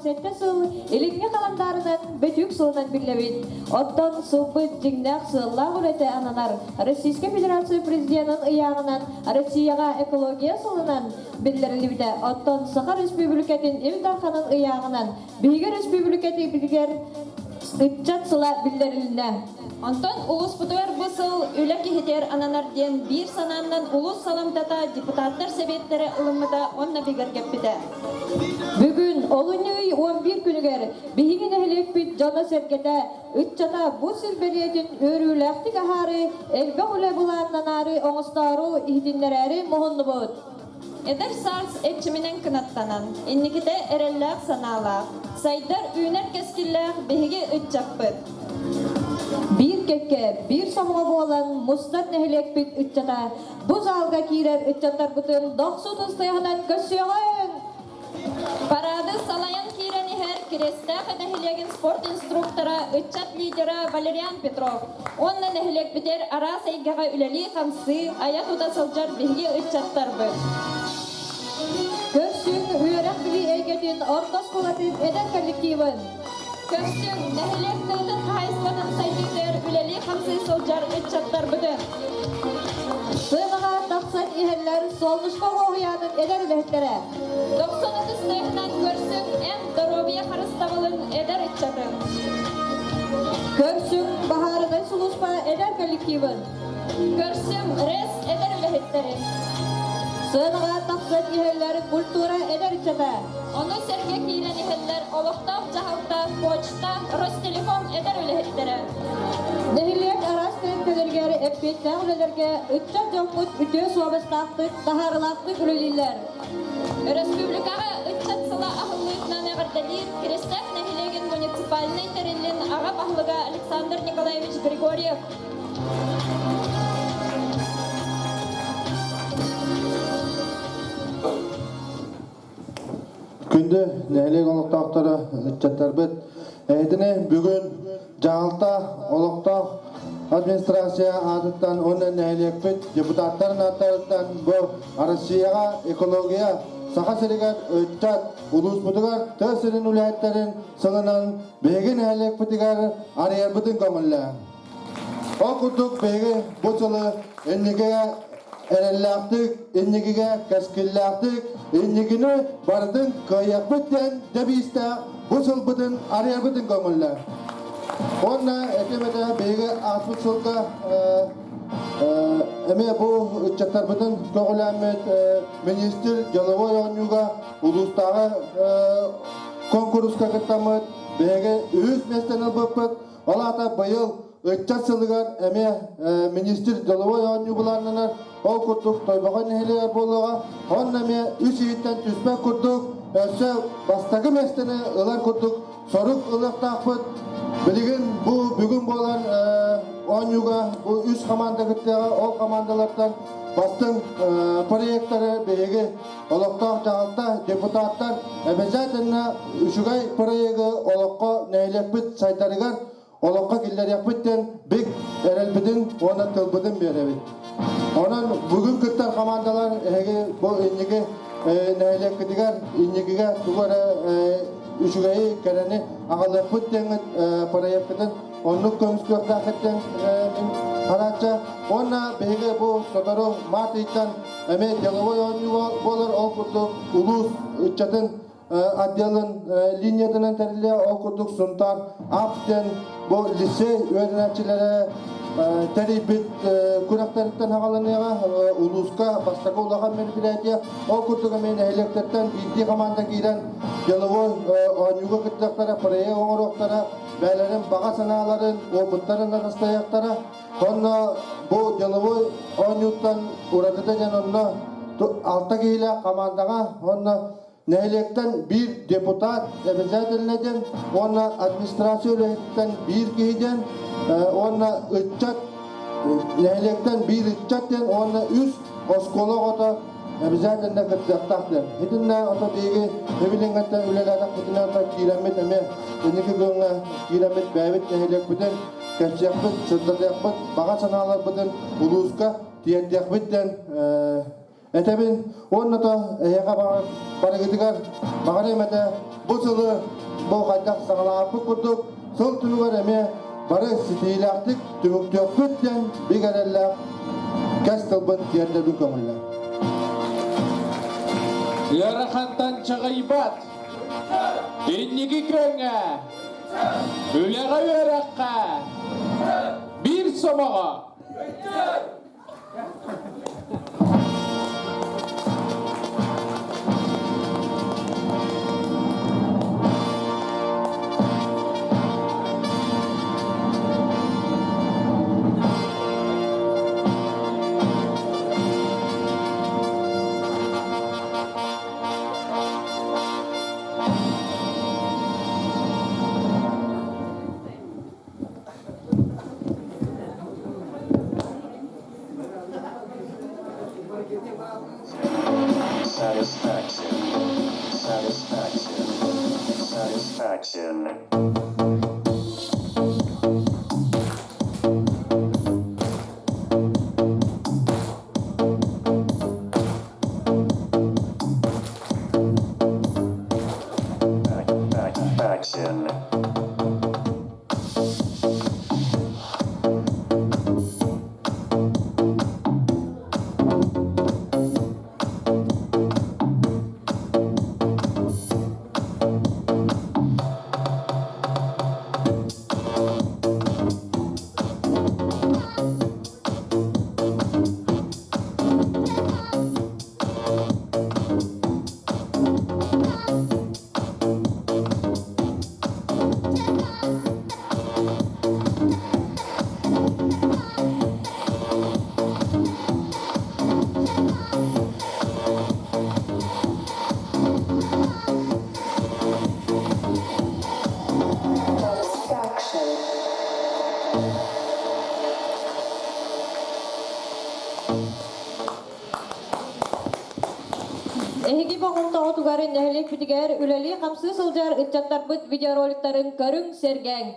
57 сыл илиҥҥи халандаарынан Бөтүүк сылынан биллэбит. Оттон сылбыт дьиҥнээх сыаллаах үлэтэ ананар Российскай Федерация Президенын ыйааҕынан Россияҕа экология сылынан биллэриллибитэ. Оттон Саха Республикатын Ил Дарханын ыйааҕынан биһиги республикатыбытыгар ыччат сыла биллэрилиннэ. Онтон улууспутугар бу сыл үлэ киһитигэр ананар диэн биир санааннан улуус саламтата депутаттар сэбиэттэрэ ылыммыта уонна бигэргэппитэ. Бүгүн олунньу ый 11 күнүгэр биһиги нэһилиэкпит дьоно-сэргэтэ, ыччата бу сир бэлиэтин үөрүүлээхтик аһаары, элбэх үлэ былааннанаары оҥостоору иһитиннэрээри муһуннубут. Эдэр саас эрчиминэн кынаттанан, инникитэ эрэллээх санаалаах, сайдар үүнэр кэскиллээх биһиги ыччаппыт. Биир кэккэ, биир сомоҕо буолан мустар нэһилиэкпит ыччата бу залга киирэр ыччаттарбытын дохсун ыстыаһынан көрсүөҕүҥ! Парады салайан киирэн иһэр Кириэстээх нэһилиэгин спорт инструктора, ыччат лидера Валериан Петров уонна нэһилиэкпитигэр араас эйгэҕэ үлэлии-хамсыы, айа-тута сылдьар биһиги ыччаттарбыт. Көрсүҥ үөрэх-билии эйгэтин орто оскуолатын эдэр коллективын. Көрсүҥ нэһилиэк тыатын хаһаайыстыбатын сайдыытыгар үлэлии-хамсыы сылдьар ыччаттарбытын. Сыанаҕа тахсан иһэллэр Солнышко уһуйаанын эдэр үлэһиттэрэ. Дохсун ытыс тыаһынан көрсүҥ эн доруобуйа харыстабылын эдэр ыччатын. Көрсүҥ баһаарынай сулууспа эдэр коллективын. Көрсүҥ РЭС эдэр үлэһиттэрин. Сыанаҕа тахсан иһэллэр культура эдэр ыччата. Ону сэргэ киирэн иһэллэр олохтоох дьаһалта, почта, Ростелеком эдэр үлэһиттэрэ. Нэһилиэк араас тэрилтэлэригэр эппиэттээх үлэлэргэ ыччат дьоммут үтүө суобастаахтык, таһаарыылаахтык үлэлииллэр. Өрөспүүбүлүкэҕэ ыччат сыла аһыллыытынан эҕэрдэлиир Киристээх нэһилиэгин муниципальнай тэриллин аҕа баһылыга Александр Николаевич Григорьев. Күндү нэһилиэк олохтоохторо, ыччаттарбыт, эһитини бүгүн дьаһалта олохтоох администрация аатыттан уонна нэһилиэкпит депутаттарын ааттарыттан бу Россияҕа экология, Саха сиригэр ыччат, улууспутугар тыа сирин үлэһиттэрин сылынан биһиги нэһилиэкпитигэр арыйарбытын көҥүллээҥ. Ол курдук биһиги бу сылы инникигэ эрэллээхтик, инникигэ кэскиллээхтик, инникини барытын кыайыахпыт диэн дэбиистээх бу сылбытын арыйарбытын көҥүллээ. Уонна этим этэ биһиги ааспыт сылга эмиэ бу ыччаттарбытын көҕүлээммит министр деловой оонньууга улуустааҕы конкурска кыттаммыт биһиги үһүс миэстэни ылбыппыт. Ол аата быйыл ыччат сылыгар эмиэ министр деловой оонньуу былааннанар. Ол курдук Тойбохой нэһилиэгэр буолуоҕа. Онно эмиэ үс иһиттэн түспэт курдук өссө бастакы миэстэни ылар курдук сорук ылыахтаахпыт. Билигин бу бүгүн буолар оонньууга бу үс команда кыттыаҕа. Ол командалартан бастыҥ проекторы биһиги олохтоох дьаһалта, депутаттар обязательно үчүгэй проегы олоххо нэһилиэкпит сайдарыгар олоххо киллэриэхпит диэн бик эрэлбитин уонна тылбытын биэрэбит. Онон бүгүн кыттар командалар эһиги бу инники нэһилиэккитигэр инникигэ тугу эрэ үчүгэйи, кэрэни аҕалыахпыт диэҥҥит проеккытын оннук көмүскүөхтээххит диэн мин хараачча. Уонна биһиги бу сотору март ыйтан Эмиэ деловой оонньуу буолар, ол курдук улуус ыччатын отделын линиятынан тэриллиэ, ол курдук Сунтаар АП диэн бу лицей үөрэнээччилэрэ тэрийбит күрэхтэриттэн хаҕаланыаҕа улууска бастакы улахан мероприятие. Ол курдук эмиэ нэһилиэктэртэн биирдии команда киирэн деловой оонньууга кыттыахтара, проект оҥоруохтара, бэйэлэрин баҕа санааларын, уопуттарын атастаһыахтара. Онно бу деловой оонньууттан уратыта диэн онно алта киһилээх хамаандаҕа уонна нэһилиэктэн биир депутат обязательно диэн уонна администрация үлэһиттэн биир киһи диэн уонна ыччат нэһилиэктэн биир ыччат диэн уонна үс оскуола оҕото обязательно кыттыахтаах диэн. Итиннэ ото биһиги Эбилиҥҥэттэн үлэлээтэхпитинэ ото киирэммит эмиэ инники күөҥҥэ киирэммит бэйэбит нэһилиэкпитин кэпсиэхпит, сырдатыахпыт, баҕа санааларбытын улууска тиэрдиэхпит диэн. этэбин уонна то эһиэхэ барыгытыгар баҕарыам этэ бу сылы бу хайдах саҕалаабыт курдук сыл түмүгэр эмиэ бары ситиилээхтик түмүктүөхпүт диэн бигэ эрэллээх кэс тылбын тиэрдэбин көҥүллэр. Ыарахантан чаҕыйбат, инники күөҥҥэ, үлэҕэ үөрэххэ, биир сомоҕо. Satisfaction. Satisfaction. Satisfaction. Action. Эһиги боҕомтоҕутугар нэһилиэкпитигэр үлэлии-хамсыы сылдьар ыччаттарбыт видеороликтарын көрүҥ, сэргээҥ.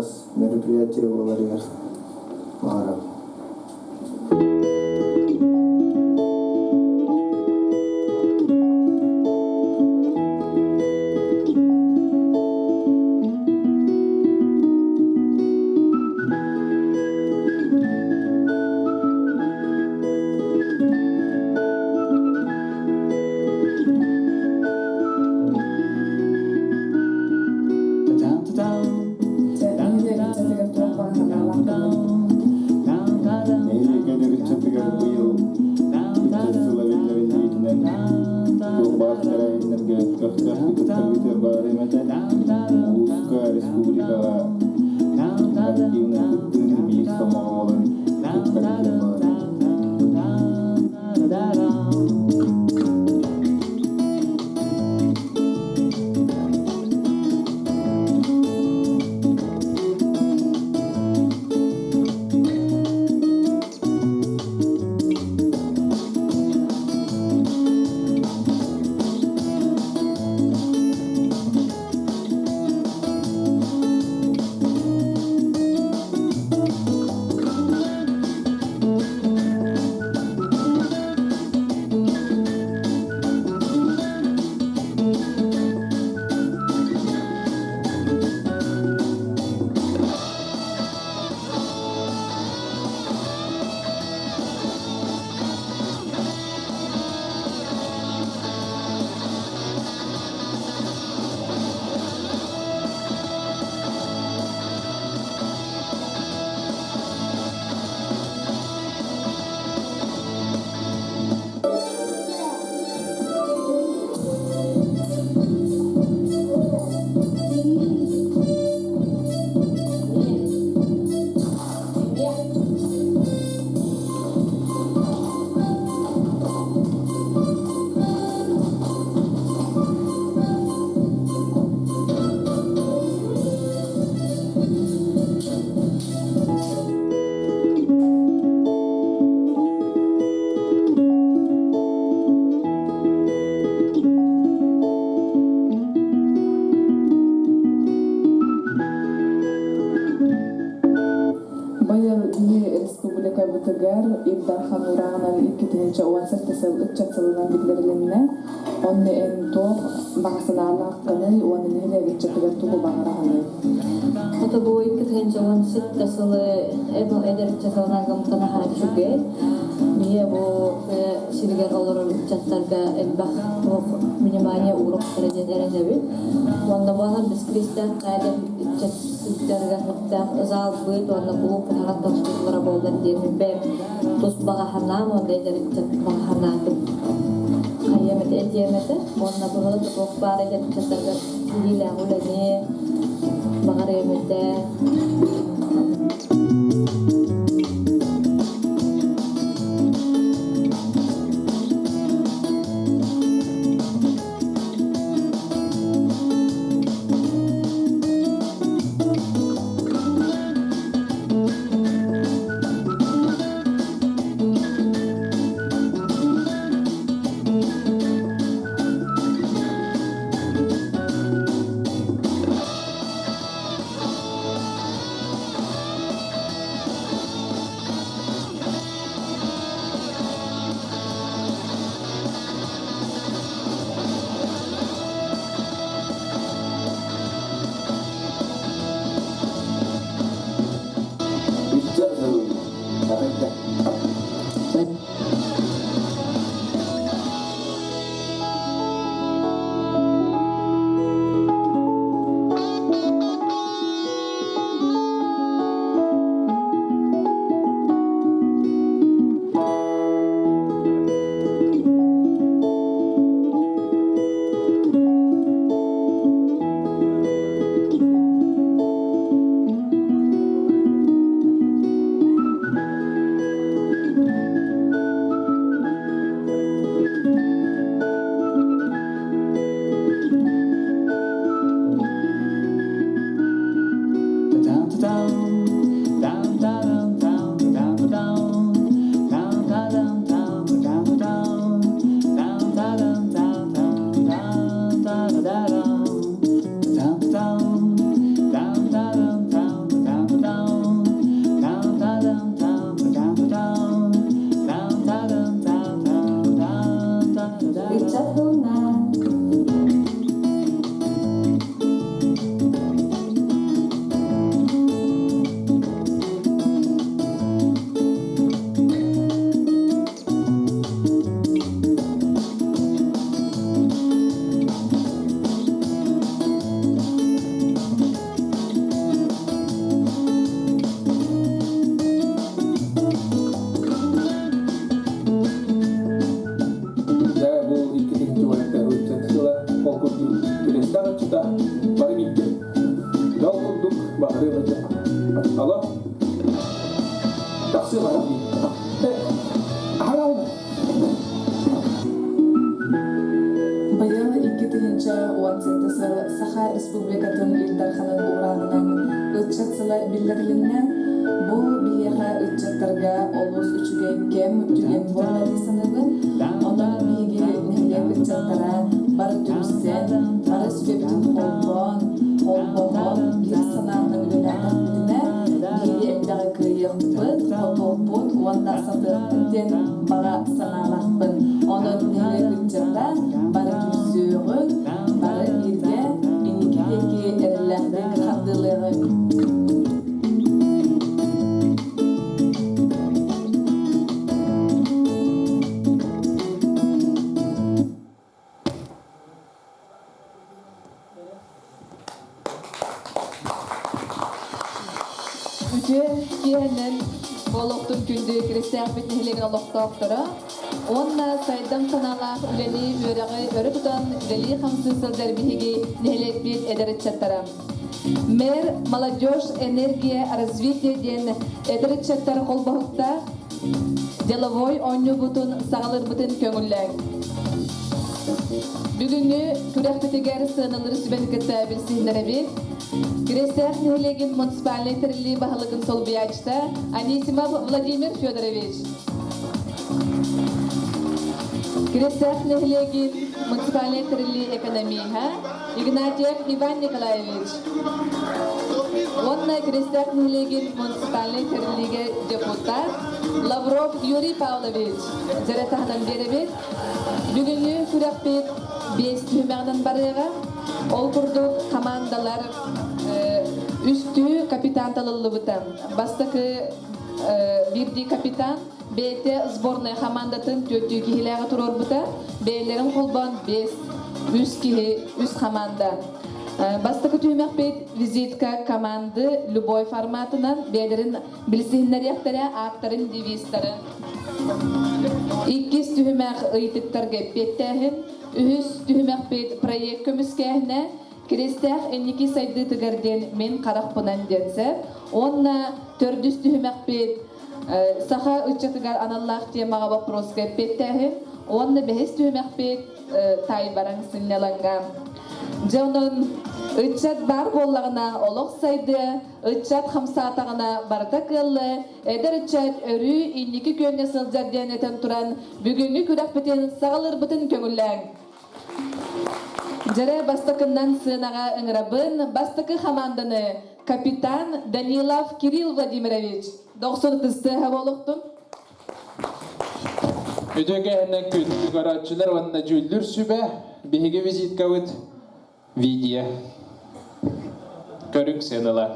араас мероприятие буоларыгар баҕарабын. Нэһилиэк ыччатыгар быйыл ыччат сыла биллэриллибитинэн туох баар тэрээһиннэргэ көхтөөхтүк кыттаргытыгар баҕарыам этэ. Улууска, республикаҕа активнай кыттыыны биир сомоҕо буолан кыттаргытыгар баҕарыам. Быйыл Илии республикабытыгар Ил Дархан уурааҕынан 2017 сыл ыччат сылынан биллэрилиннэ. Онно эн туох баҕа санаалааххыный уонна нэһилиэк ыччатыгар тугу баҕараҕыный? Это бу 2017 сылы эдэр ыччат сылынан гымтан аһаа үчүгэй. Биһиэ бу сиригэр олорор ыччаттарга элбэх туох внимание ууруохтара диэн эрэнэбит. Уонна буолан бискристээх каадыр ыччат сылдьарыгар сөптөөх зал быт уонна кулууп куһаҕан тохтууллара буоллар диэн бэйэм тус баҕа санаам уонна эдэр ыччат баҕа санаатым хайыам этэ этиэм этэ уонна быһыла туох баар эдэр ыччаттарга илиилээх үлэни баҕарыам этэ. Ыччат сылын эҕэрдэ! Тахсыаҕа дии. Аһаҕаллар. Быйыл 2017 сыл Саха Республикатын Ил Дарханын уурааҕынан Ыччат сыла биллэрилиннэ. Бу биһиэхэ ыччаттарга олус үчүгэй кэм, түгэн буолла дии саныыбын. Онон биһиги нэһилиэк ыччаттара бары түмсэн, бары сүбэбитин холбоон, холбоһон, биир санаанан үлэлээтэхпитинэ, биһиги элбэҕи кыайыахпыт, хотуохпут уонна сатыахпыт диэн баҕа санаалаахпын. Онон нэһилиэк ыччата бары түмсүөҕүҥ, бары бииргэ инники диэки эрэллээхтик хардыылыаҕыҥ. Үтүө киэһэнэн олохтун күндү Киристээхпит нэһилиэгин олохтоохторо уонна сайдам санаалаах үлэни, үөрэҕи өрө тутан үлэлии-хамсыы сылдьар биһиги нэһилиэкпит эдэр ыччаттара. Мэр «Молодежь, энергия, развитие» диэн эдэр ыччаттар холбоһуктаах деловой оонньуубутун саҕалыырбытын көҥүллээҥ. Бүгүҥҥү күрэхпитигэр сыаналыыр сүбэни кытта билсиһиннэрэбит. Кирэстээх нэһилиэгин муниципальнай тэриллии баһылыгын солбуйааччыта Анисимов Владимир Федорович. Кирэстээх нэһилиэгин муниципальнай тэриллии экономиһа Игнатьев Иван Николаевич уонна Киристээх нэһилиэгин муниципальнай тэриллиигэ депутат Лавров Юрий Павлович дьэрэ таһынан биэрэбит. Бүгүҥҥү күрэхпит биэс түһүмэҕинэн барыаҕа. Ол курдук хамаандалар үстүү капитан талыллыбыта. Бастакы биирдии капитан бэйэтэ сборная хамаандатын түөртүү киһилээҕи туруорбута. Бэйэлэрин холбоон биэс, үс киһи, үс хамаанда. Бастакы түһүмэхпит визитка команды любой форматынан бэйэлэрин билсиһиннэриэхтэрэ, ааттарын, девизтарын. Иккис түһүмэх ыйытыктарга эппиэттээһин. Үһүс түһүмэхпит проект көмүскээһинэ. Кириэстээх инники сайдыытыгар диэн мин харахпынан диэн сөп. Уонна төрдүс түһүмэхпит саха ыччатыгар аналлаах темаҕа боппуруоска эппиэттээһин уонна бэһис түһүмэхпит таайбараҥ сынньалаҥҥа. Дьэ онон ыччат баар буоллаҕына олох сайдыа, ыччат хамсаатаҕына барыта кыаллыа, эдэр ыччат өрүү инники күөҥҥэ сылдьар диэн этэн туран бүгүҥҥү күрэхпитин саҕалыырбытын көҥүллээҥ. Дьэрэ бастакыннан сыанаҕа ыҥырабын бастакы хамаанданы капитан Данилов Кирилл Владимирович. Дохсун ытыстыаһа буолуохтун. Үтүө кэһэннэн күндү көрөөччүлэр уонна дьүүллүүр сүбэ биһиги визиткабыт видео. Көрүҥ сыаныла.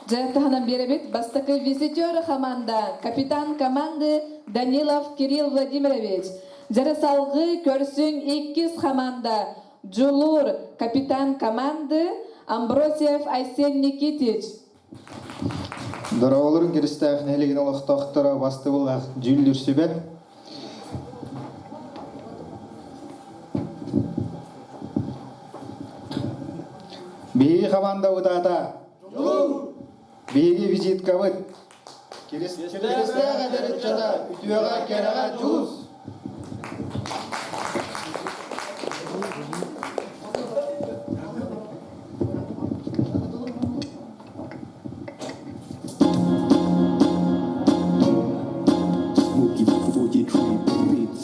Дьэ, таһынан биэрэбит бастакы визитер хамаанда, капитан команды Данилов Кирилл Владимирович. Дьэрэ салгыы көрсүҥ иккис хамаанда Дьулуур, капитан команды Амбросьев Айсен Никитич. Дороолорун Киристээх нэһилигин олохтоохторо бастыбылаах дьүүллүүр сүбэ. Биһиги хамаандабыт аата Биһиги визиткабыт Киристээх эдэр ыччата үтүөҕэ кэрэҕэ дьулус! Smoky 43 beats.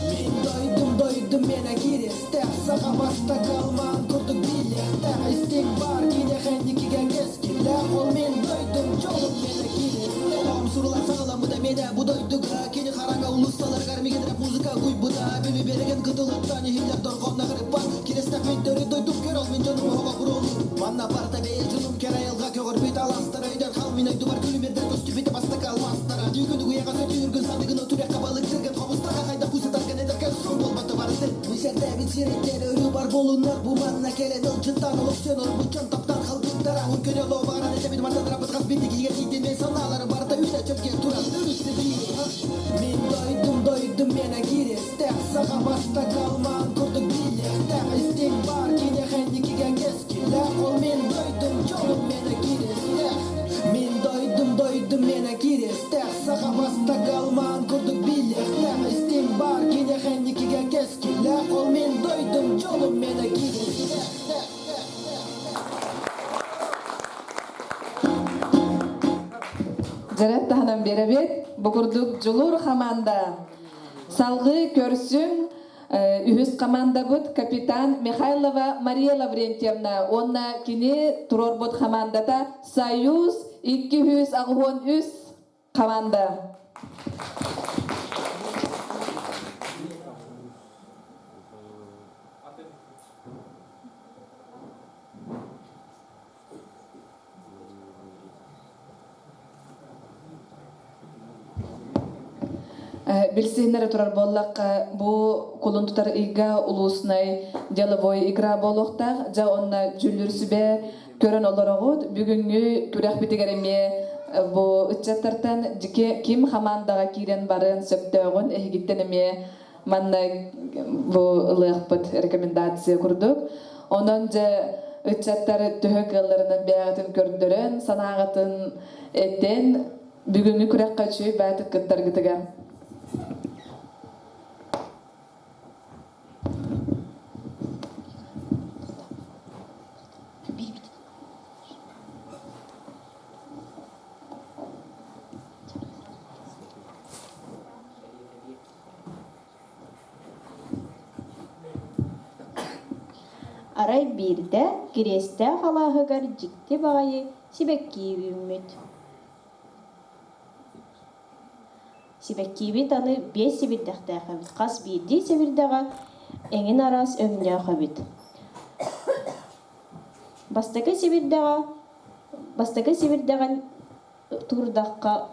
Мин дойдум дойдум миэнэ кииристэх Саха бастакы алмаан курдук билиэхтээх Истиҥ баар киниэхэ инникигэ кэскиллээх Ол мин дойдум дьолум миэнэ кииристэх Оҕом сурулар саҕаламмыта миэнэ бу дойдуга Кини хараҥа уулуссаларыгар миигин рэп музыка угуйбута Бүлүү биэрэгин кытылыттан иһиллэр дорҕоонно хырыппат Киристэх мин төрүт дойдум көр ол мин дьонум оһоҕо буруолуур Манна барыта бэйэ дьонум кэрэ айылҕа көҕөрбүт алаастара өйдөр хал мин ойдубар күлүмүрдэр көстүбүтэ бастакы алмаастара Түүгүн угуйаҕа сөтүүргүн саныгын отурэххэ балыктыргын хобустаха хайдах кусатаргын эдэркэн сон буолбата барытын Мисэрдээбит сирэйдэр өрүү бар буолуннар бу манна кэлэн ылдьыттаан олохсуйан олорбут дьон таптаан халбыттара Уһун көнө олоҕу баҕаран этэбит мантан хас биирдии киһигэ тиийдин мен санаалары барыта үүнэ чөлгө турар Мин дойдум дойдум миэнэ кииристэх Саха бастакы алмаан курдук билиэхтээх Истиҥ баар киниэхэ инникигэ кэскиллээх Ол мин дойдум дьолум миэнэ кииристэх Мин дойдум дойдум миэнэ кииристэх Саха бастакы алмаан курдук билиэхтээх Истиҥ баар киниэхэ инникигэ кэскиллээх Ол мин дойдум дьолум миэнэ кииристэх Дьэрэ таһынан биэрэбит. Бу курдук Дьулуур хамаанда салгыы көрсүҥ үһүс командабыт капитан Михайлова Мария Лаврентьевна уонна кини туруорбут хамаандата Союз 283 команда. Билсиһиннэрэ турар буоллахха, бу кулун тутар ыйга улуснай деловой игра буолуохтаах. Дьэ онно дьүүллүүр сүбэ көрөн олороҕут. Бүгүҥҥү күрэхпитигэр эмиэ бу ыччаттартан ким хамаандаҕа киирэн барыан сөптөөҕүн эһигиттэн эмиэ манна бу ылыахпыт рекомендация курдук. Онон дьэ ыччаттар төһө кыалларынан бэйэҕитин көрдөрөн, санааҕытын этэн, бүгүҥҥү күрэххэ үчүгэй баатык кыттаргытыгар. Арай биирдэ Кириэстээх алааһыгар дьикти баҕайы сибэкки үүммүт. Сибэккибит аны биэс сэбирдэхтээх эбит, хас биирдии сэбирдэҕэ эҥин араас өҥнөөх эбит. Бастакы сэбирдэҕэ бастакы сэбирдэҕин туурдахха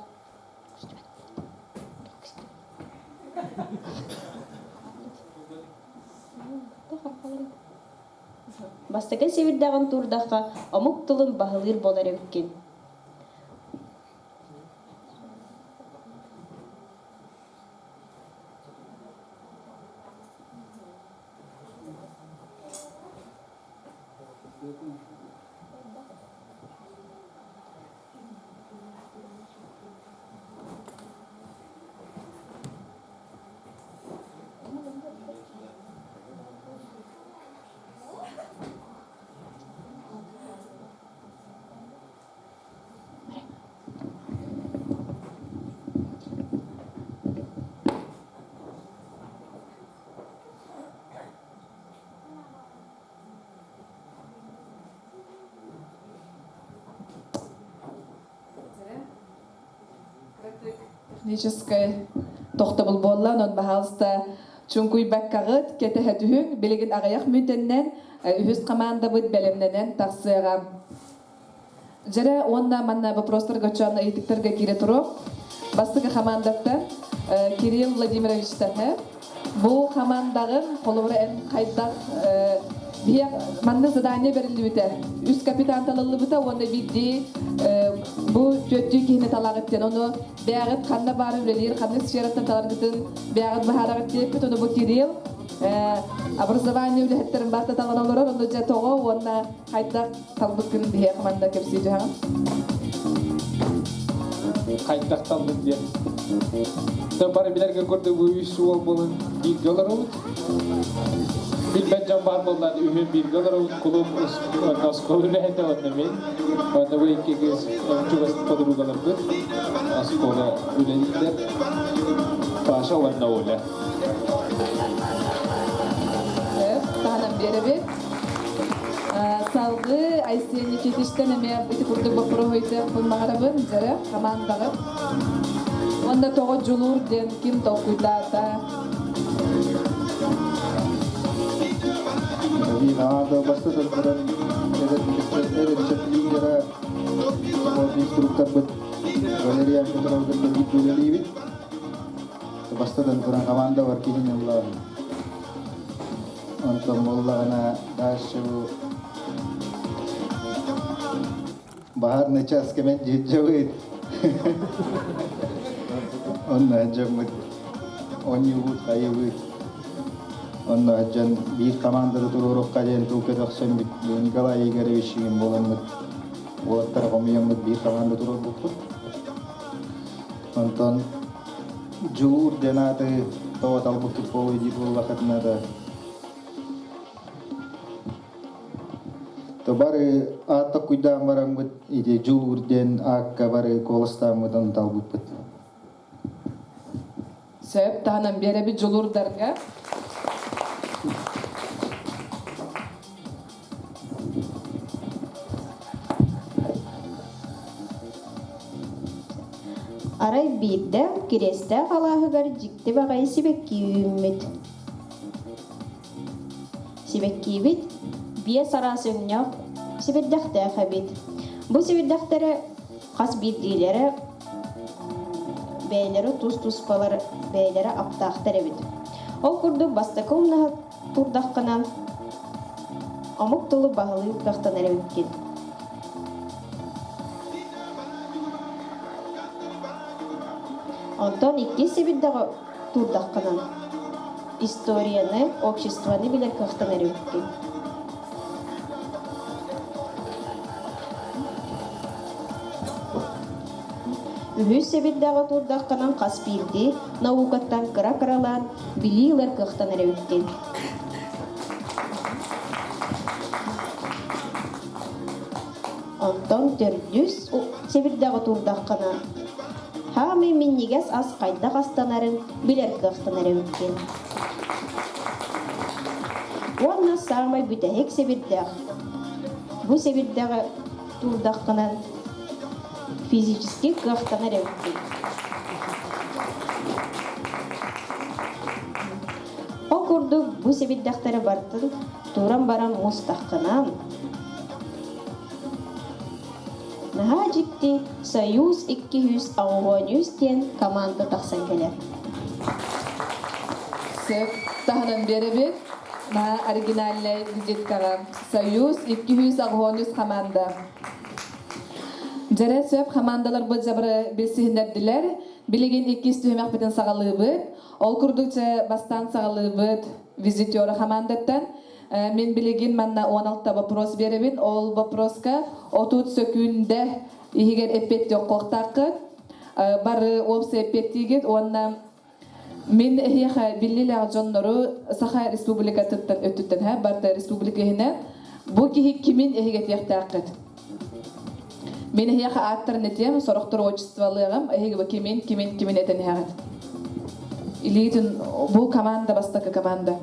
Бастакы сэбирдэҕин туурдахха омук тылын баһылыыр буолар эбиккин. Техническэй тохтобул буолла, онон баһаалыста чуҥкуйбаккаҕыт кэтэһэ түһүҥ. Билигин аҕыйах мүнүүтэннэн үһүс командабыт бэлэмнэнэн тахсыаҕа. Дьэрэ уонна манна вопростарга чон ыйытыктарга киирэ туруох. Бастакы хамаандаттан Кирилл Владимировичтан бу хамаандаҕын холобура эн хайдах Биһиэх манна задание бэриллибитэ. Үс капитан талыллыбыта уонна биирдии бу түөртүү киһини талаҕыт диэн. Ону бэйэҕит ханна баар үлэлиир, ханнык сфераттан таларгытын бэйэҕит быһаараҕыт диэппит. Ону бу Кирилл образование үлэһиттэрин барыта талан олорор. Ону дьэ тоҕо уонна хайдах талбыккын биһиэхэ манна кэпсии түһэҕин. Хайдах таллым диэн. Бары билэргэ курдук бу үс уол буолан бииргэ олоробут. Билбэт дьон баар буоллаан үһүн бииргэ олоробут. Кулууп оскуола үлэһитэ уонна мин. Уонна бу икки кыыс чугас подругаларбыт. Оскуола үлэлииллэр. Паша уонна Оля. Таһынан биэрэбит. Салгыы Айсен Никитичтэн эмиэ ити курдук боппуруоһу ыйытыахпын баҕарабын. Дьэрэ, хамаандаҕыт. Уонна тоҕо дьулуур диэн ким толкуйдаата? Винаада бастатан туран эдэр лидера инструкторбыт Валерия Петровна үлэлиибит. Бастатан туран команда бар киһини ылла. Онтон буоллаҕына дальше баһаарный час кэмэн дьиэбит. Онно дьоммут оонньуубут, хайыбыт. Онно дьон биир командада туруорукка диэн тыл көтөхсөммүт Николай Игоревич игин буоламмыт уолаттар хомуйаммыт биир команда туруорбуппут. Онтон Дьулуур диэн ааты тоҕо талбыккыт буолуой диир буоллаххытына да то бары аат токкуйдаан бараммыт ити Дьулуур диэн аакка бары куоластааммыт ону талбыппыт. Сөп, таһынан биэрэбит дьулуурдарга. Арай биирдэ Кириэстээх алааһыгар дьикти баҕайы сибэкки үүммүт. Сибэккиибит биэс араас өҥнөөх сибирдэхтээх эбит. Бу сибирдэхтэрэ хас биирдиилэрэ бэйэлэрэ тус-туспалар бэйэлэрэ аптаахтар эбит. Ол курдук бастакы умнаһа турдаххына омук тылы баһылыыр кыахтанар эбиккин. Онтон иккис сибирдэҕи турдаххына историяны, обществоны билэр кыахтанар эбиккин. Үһүс сэбирдэҕи турдаххынан хас биирдии наукаттан кыра-кыралаан билии ылар кыахтанар эбиккин. Онтон төрдүс сэбирдэҕи турдаххына, хаамай минньигэс ас хайдах астанарын билэр кыахтанар эбиккин. Уонна саамай бүтэһик сэбирдэх. Бу сэбирдэҕи туурдаххына физически кыахтанар эбиккин. Ол курдук бу сэбирдэхтэри барытын тууран баран мустаххына, наһаа дьикти «Союз 283» диэн команда тахсан кэлэр. Сөп таһынан биэрэбит. Наһаа оригинальнай визиткаҕа Союз 283 команда. Дьэрэ сөп хамаандаларбыт дьабары билсиһиннэрдилэр. Билигин иккис түһүмэхпитин саҕалыыбыт. Ол курдук дьэ бастаан саҕалыыбыт визитера хамаандаттан. Мин билигин манна 16 вопрос биэрэбин. Ол вопроска 30 сөкүүндэ иһигэр эппиэттиэххуохтааххыт. Бары уопсай эппиэттиигит уонна Мин эһиэхэ биллилээх дьоннору Саха Республикатыттан өттүттэн һэ барда республика иһинэн бу киһи кимин эһигэтиэхтээххит. Мин эһиэхэ ааттарын этиэм, сорохтор отчестволыаҕым, эһиги бу кимин, кимин, кимин этэн иһэҕит. Илиитин бу команда бастакы команда.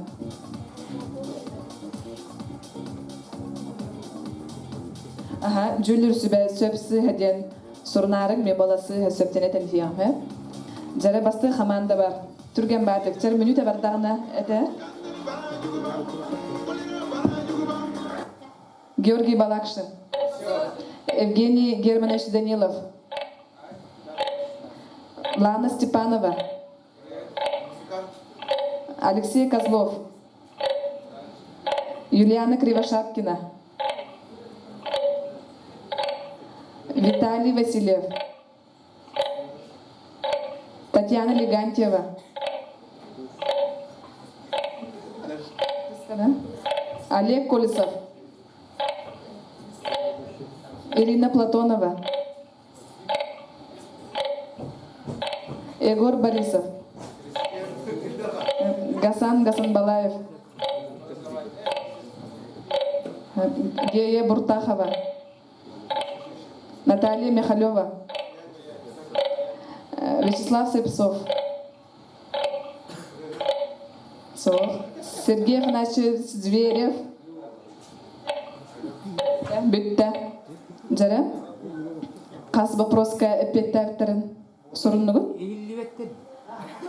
Аха, дьүүллүүр сүбэ сөп сыыһа диэн Сурнаарыҥ мен баласы сөптен этэн иһиэҕим Дьэрэ бастыы хамаанда бар. Түргэн баатык. Чэр мүнүүтэ бардаҕына этэ. Георгий Балакшин. Евгений Германович Данилов. Лана Степанова. Алексей Козлов. Юлиана Кривошапкина. Виталий Васильев. Татьяна Легантьева. Олег Колесов. Ирина Платонова. Егор Борисов. Гасан Гасанбалаев. Гея Буртахова. Наталья Михалева. Вячеслав Сепсов. Суох. Сергей Афанасьевич Зверев. Бүттэ. Дьэрэ. Хас вопроска эппиэттээбиттэрин суруннугут?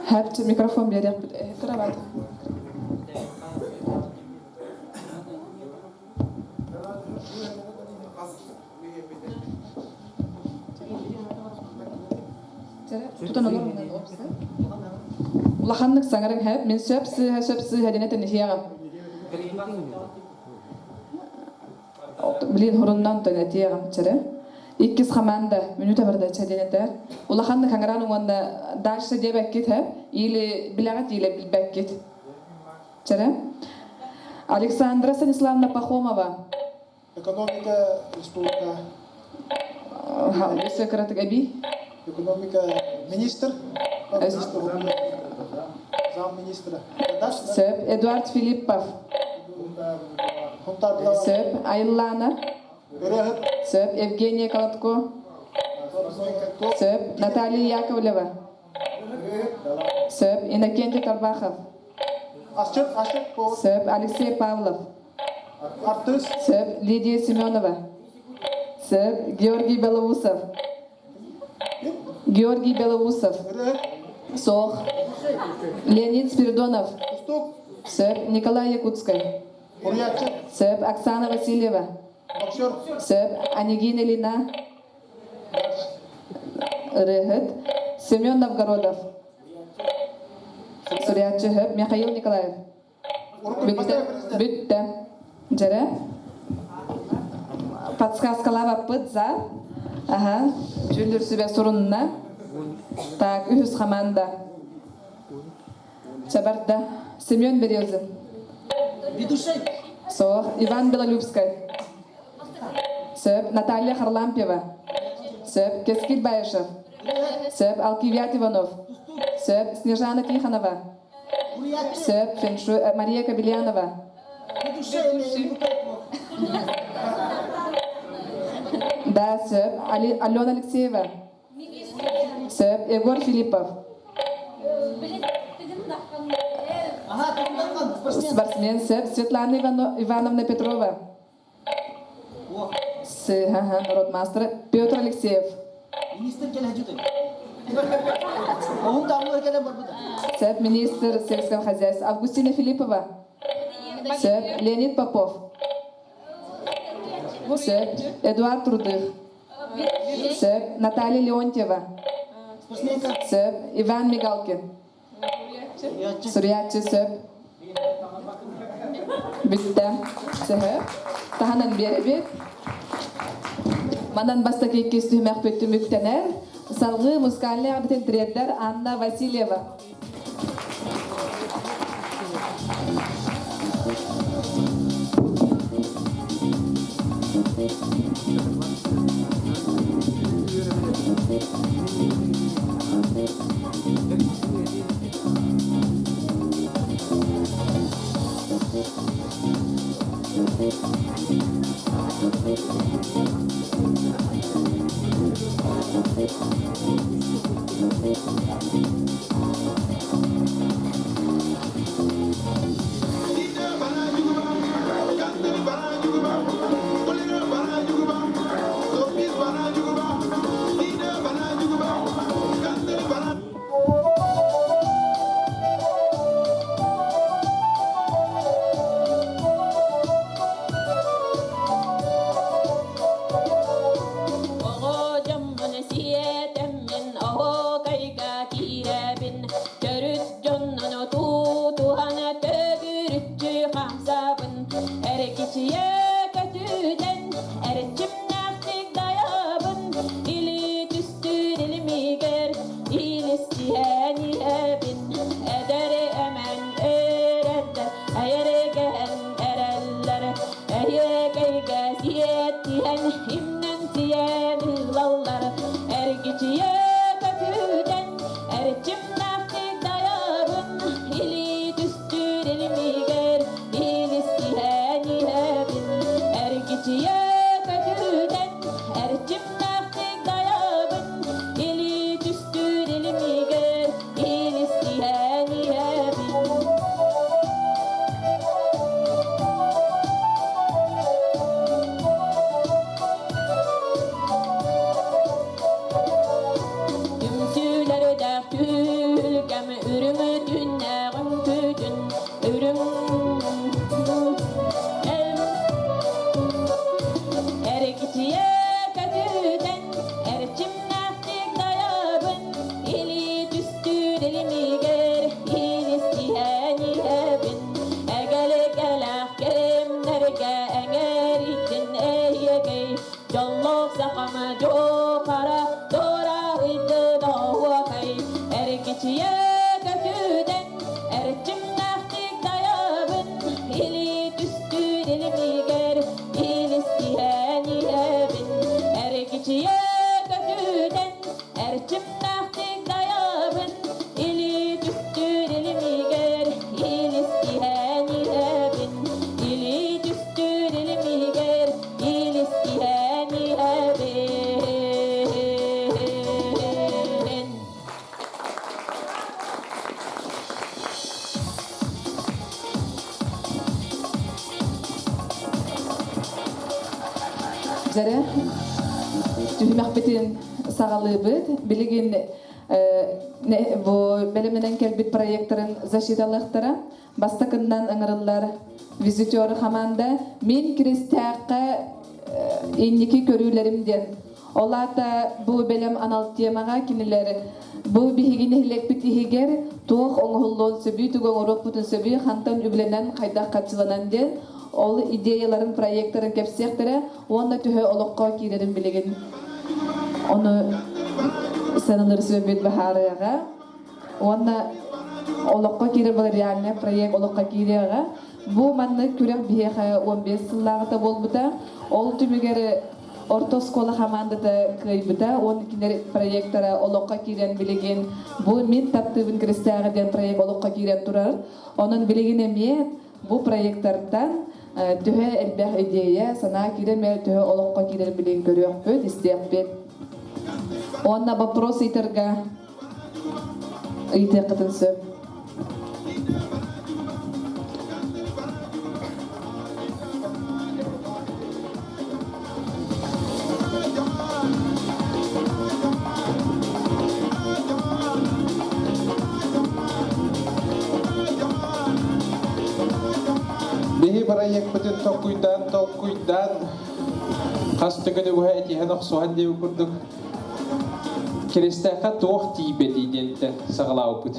Хэпчи микрофон биэриэхпит. Кырават. Тутан олорун Улаханнык саҥарыҥ хэп, мин сөп сыыһа сөп сыыһа диэн этэн иһиэҕим. Блин, хуруннан тон этиэҕим чэрэ. Иккис команда мүнүүтэ барда диэн этэр. Улаханнык хаҥыран уонна дальше диэбэккит хэп, или билэҕит или билбэккит. Чэрэ. Александра Станиславовна Пахомова. Экономика республика. Өссө кыратык эбии. Экономика министр. Замминистра. Сөп. Эдуард Филиппов. Сөп. Айыллаана. Сөп. Евгения Колотко. Сөп. Наталья Яковлева. Сөп. Иннокентий Тарбахов. Сөп. Алексей Павлов. Артыыс. Сөп. Лидия Семенова. Сөп. Георгий Белоусов. Георгий Белоусов. Сох. Леонид Спиридонов. Сөп. Николай Якутскай. Сөп. Оксана Васильева. Сөп. Анегина Лина. Ырыһыт. Семен Новгородов. Суруйааччы Хөп. Михаил Николаев. Бүттэ. Бүттэ. Дьэрэ. Подсказкалаабаппыт за. Аха. Дьүүллүүр сүбэ сурунна. Так, үһүс команда. Чабарда. Семен Березин. Ведущий. Суох. Иван Белолюбскай. Сөп. Наталья Харлампьева. Сөп. Кескил Баишев. Сөп. Алкивиад Иванов. Сөп. Снежана Тихонова. Сөп. Феншу... Мария Кабельянова. Да, сөп. Али... Алена Алексеева. Сөп. Егор Филиппов. Спортсмен сөп. Светлана Ивановна Петрова. С, ага, народ мастера. Петр Алексеев. Министр кэлэһдьүтэ. Оһун таамылар кэлэн барбыта. Сөп, министр сельского хозяйства. Августина Филиппова. Сөп, Леонид Попов. Сөп, Эдуард Рудых. Сөп, Наталья Леонтьева. Сөп, Иван Мигалкин. Суруйааччы сөп. Бүттэ. Сөһө. Таһынан биэрэбит. Манан бастакы иккис түһүмэхпит түмүктэнэр. Салгыы музыкальнай аҕабытын тириэрдэр Анна Васильева. Оҕо дьоммун сиэтэммин, оһуокайга киирэбин, төрүт дьоннун тутуһан төгүрүччү Илистиһэн имнэн тиэн ылаллар Эргичийэ көтүтэн эрчимнээхтик дайабын Илии түстүүр илимигэр илистиһэн иһэбин Эргичийэ көтүтэн эрчимнээхтик дайабын Илии түстүүр илимигэр илистиһэн иһэбин. Түмсүүлэрдээх түһүлгэм үрүҥ түннээҕим күтүн үрүҥ Эргичийэ көтүтэн эрчимнээхтик дайабын илии түстүүр илимигэр илистиһэн иһэбин эгэлгэлээх кэмнэргэ эҥэритин эйэгэй дьоллоох сахам дьуохара туораһыйдын оһуокай эргичийэ көтүтэн эрчимнээхтик дайабын илии түстүүр илимигэр илистиһэн иһэбин эргичийэ көтүтэн эрчимнээхтик дайабын илии түстүүр илимигэр илистиһэн иһэбин илии түстүүр илимигэр илистиһэн иһэбин. Дьэрэ, түһүмэхпитин саҕалыыбыт. Билигин бу бэлэмнэнэн кэлбит проекторын защиталыахтара. Бастакыннан ыҥырыллар визитер хамаанда «Мин Киристээххэ инники көрүүлэрим» диэн. Ол аата бу бэлэм анал темаҕа кинилэр бу биһиги нэһилиэкпит иһигэр туох оҥоһуллуон сөбүй, тугу оҥоруохпутун сөбүй, хантан үбүлэнэн, хайдах харчыланан диэн ол идеяларын, проекторын кэпсиэхтэрэ уонна төһө олоххо киирэрин билигин ону сыаналыыр сүбэбит быһаарыаҕа. Уонна олоххо киирэр был реальный проект олоххо киириэҕэ. Бу маннык күрэх биһиэхэ 15 сыллааҕыта буолбута. Ол түмүгэр орто оскуола хамаандата кыайбыта. Уонна кинилэр проектара олоххо киирэн билигин бу мин таптыыбын Киристээҕи диэн проект олоххо киирэн турар. Онон билигин эмиэ бу проектартан төһө элбэх идея, санаа киирэр, төһө олоххо киирэр билигин көрүөхпүт, истиэхпит. Уонна вопрос ыйтарга ыйытыаххытын сөп. Биһи бырайыакпытын толкуйдаан толкуйдаан хас түгүнү быһа этиһэн охсуһан диэбит курдук Киристээххэ туох тиийбэтий диэнтэн саҕалаабыппыт.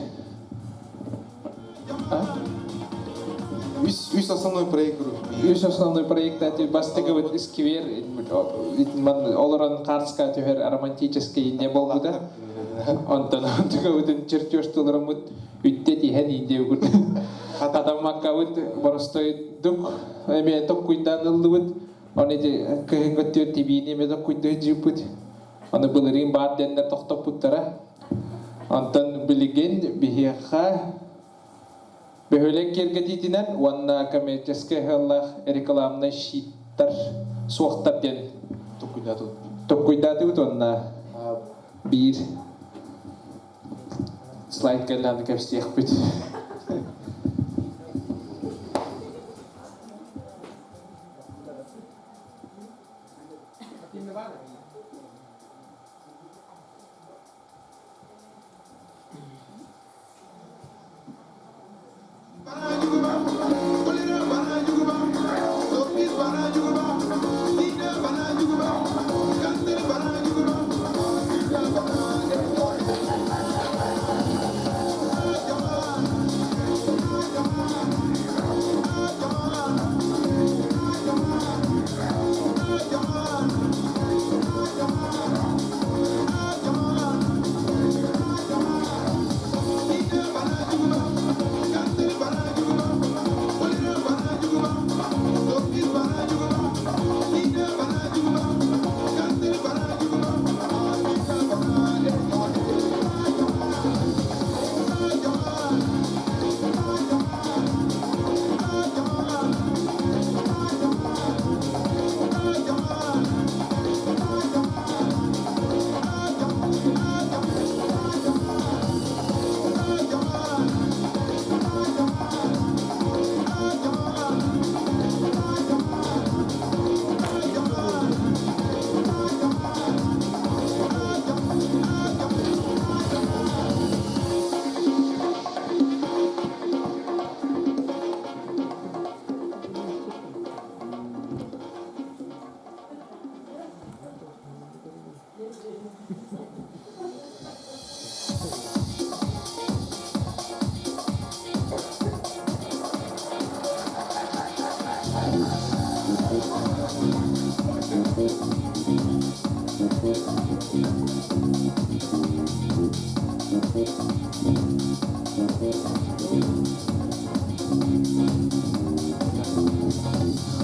Үс, үс основной проект. Үс основной проект бастакыбыт сквер олорон Карска түһэр романтический не буолбута. Онтон онтукабытын чертеж толороммут үттэ тиһэн индиэ курдук. Хатаммаккабыт боростойдук эмиэ токкуйдаан ыллыбыт. Оны ити кыһыҥҥы өттүгэр тибиини эмиэ токкуйдуу дьыыппыт. Аны былырыын баар диэннэр тохтоппуттара. Онтон билигин биһиэхэ бөһүөлэк киэргэтиитинэн уонна коммерческай ыаллаах рекламнай щиттар суохтар диэн токкуйдаатыбыт уонна биир слайд кэллэҕинэ кэпсиэхпит.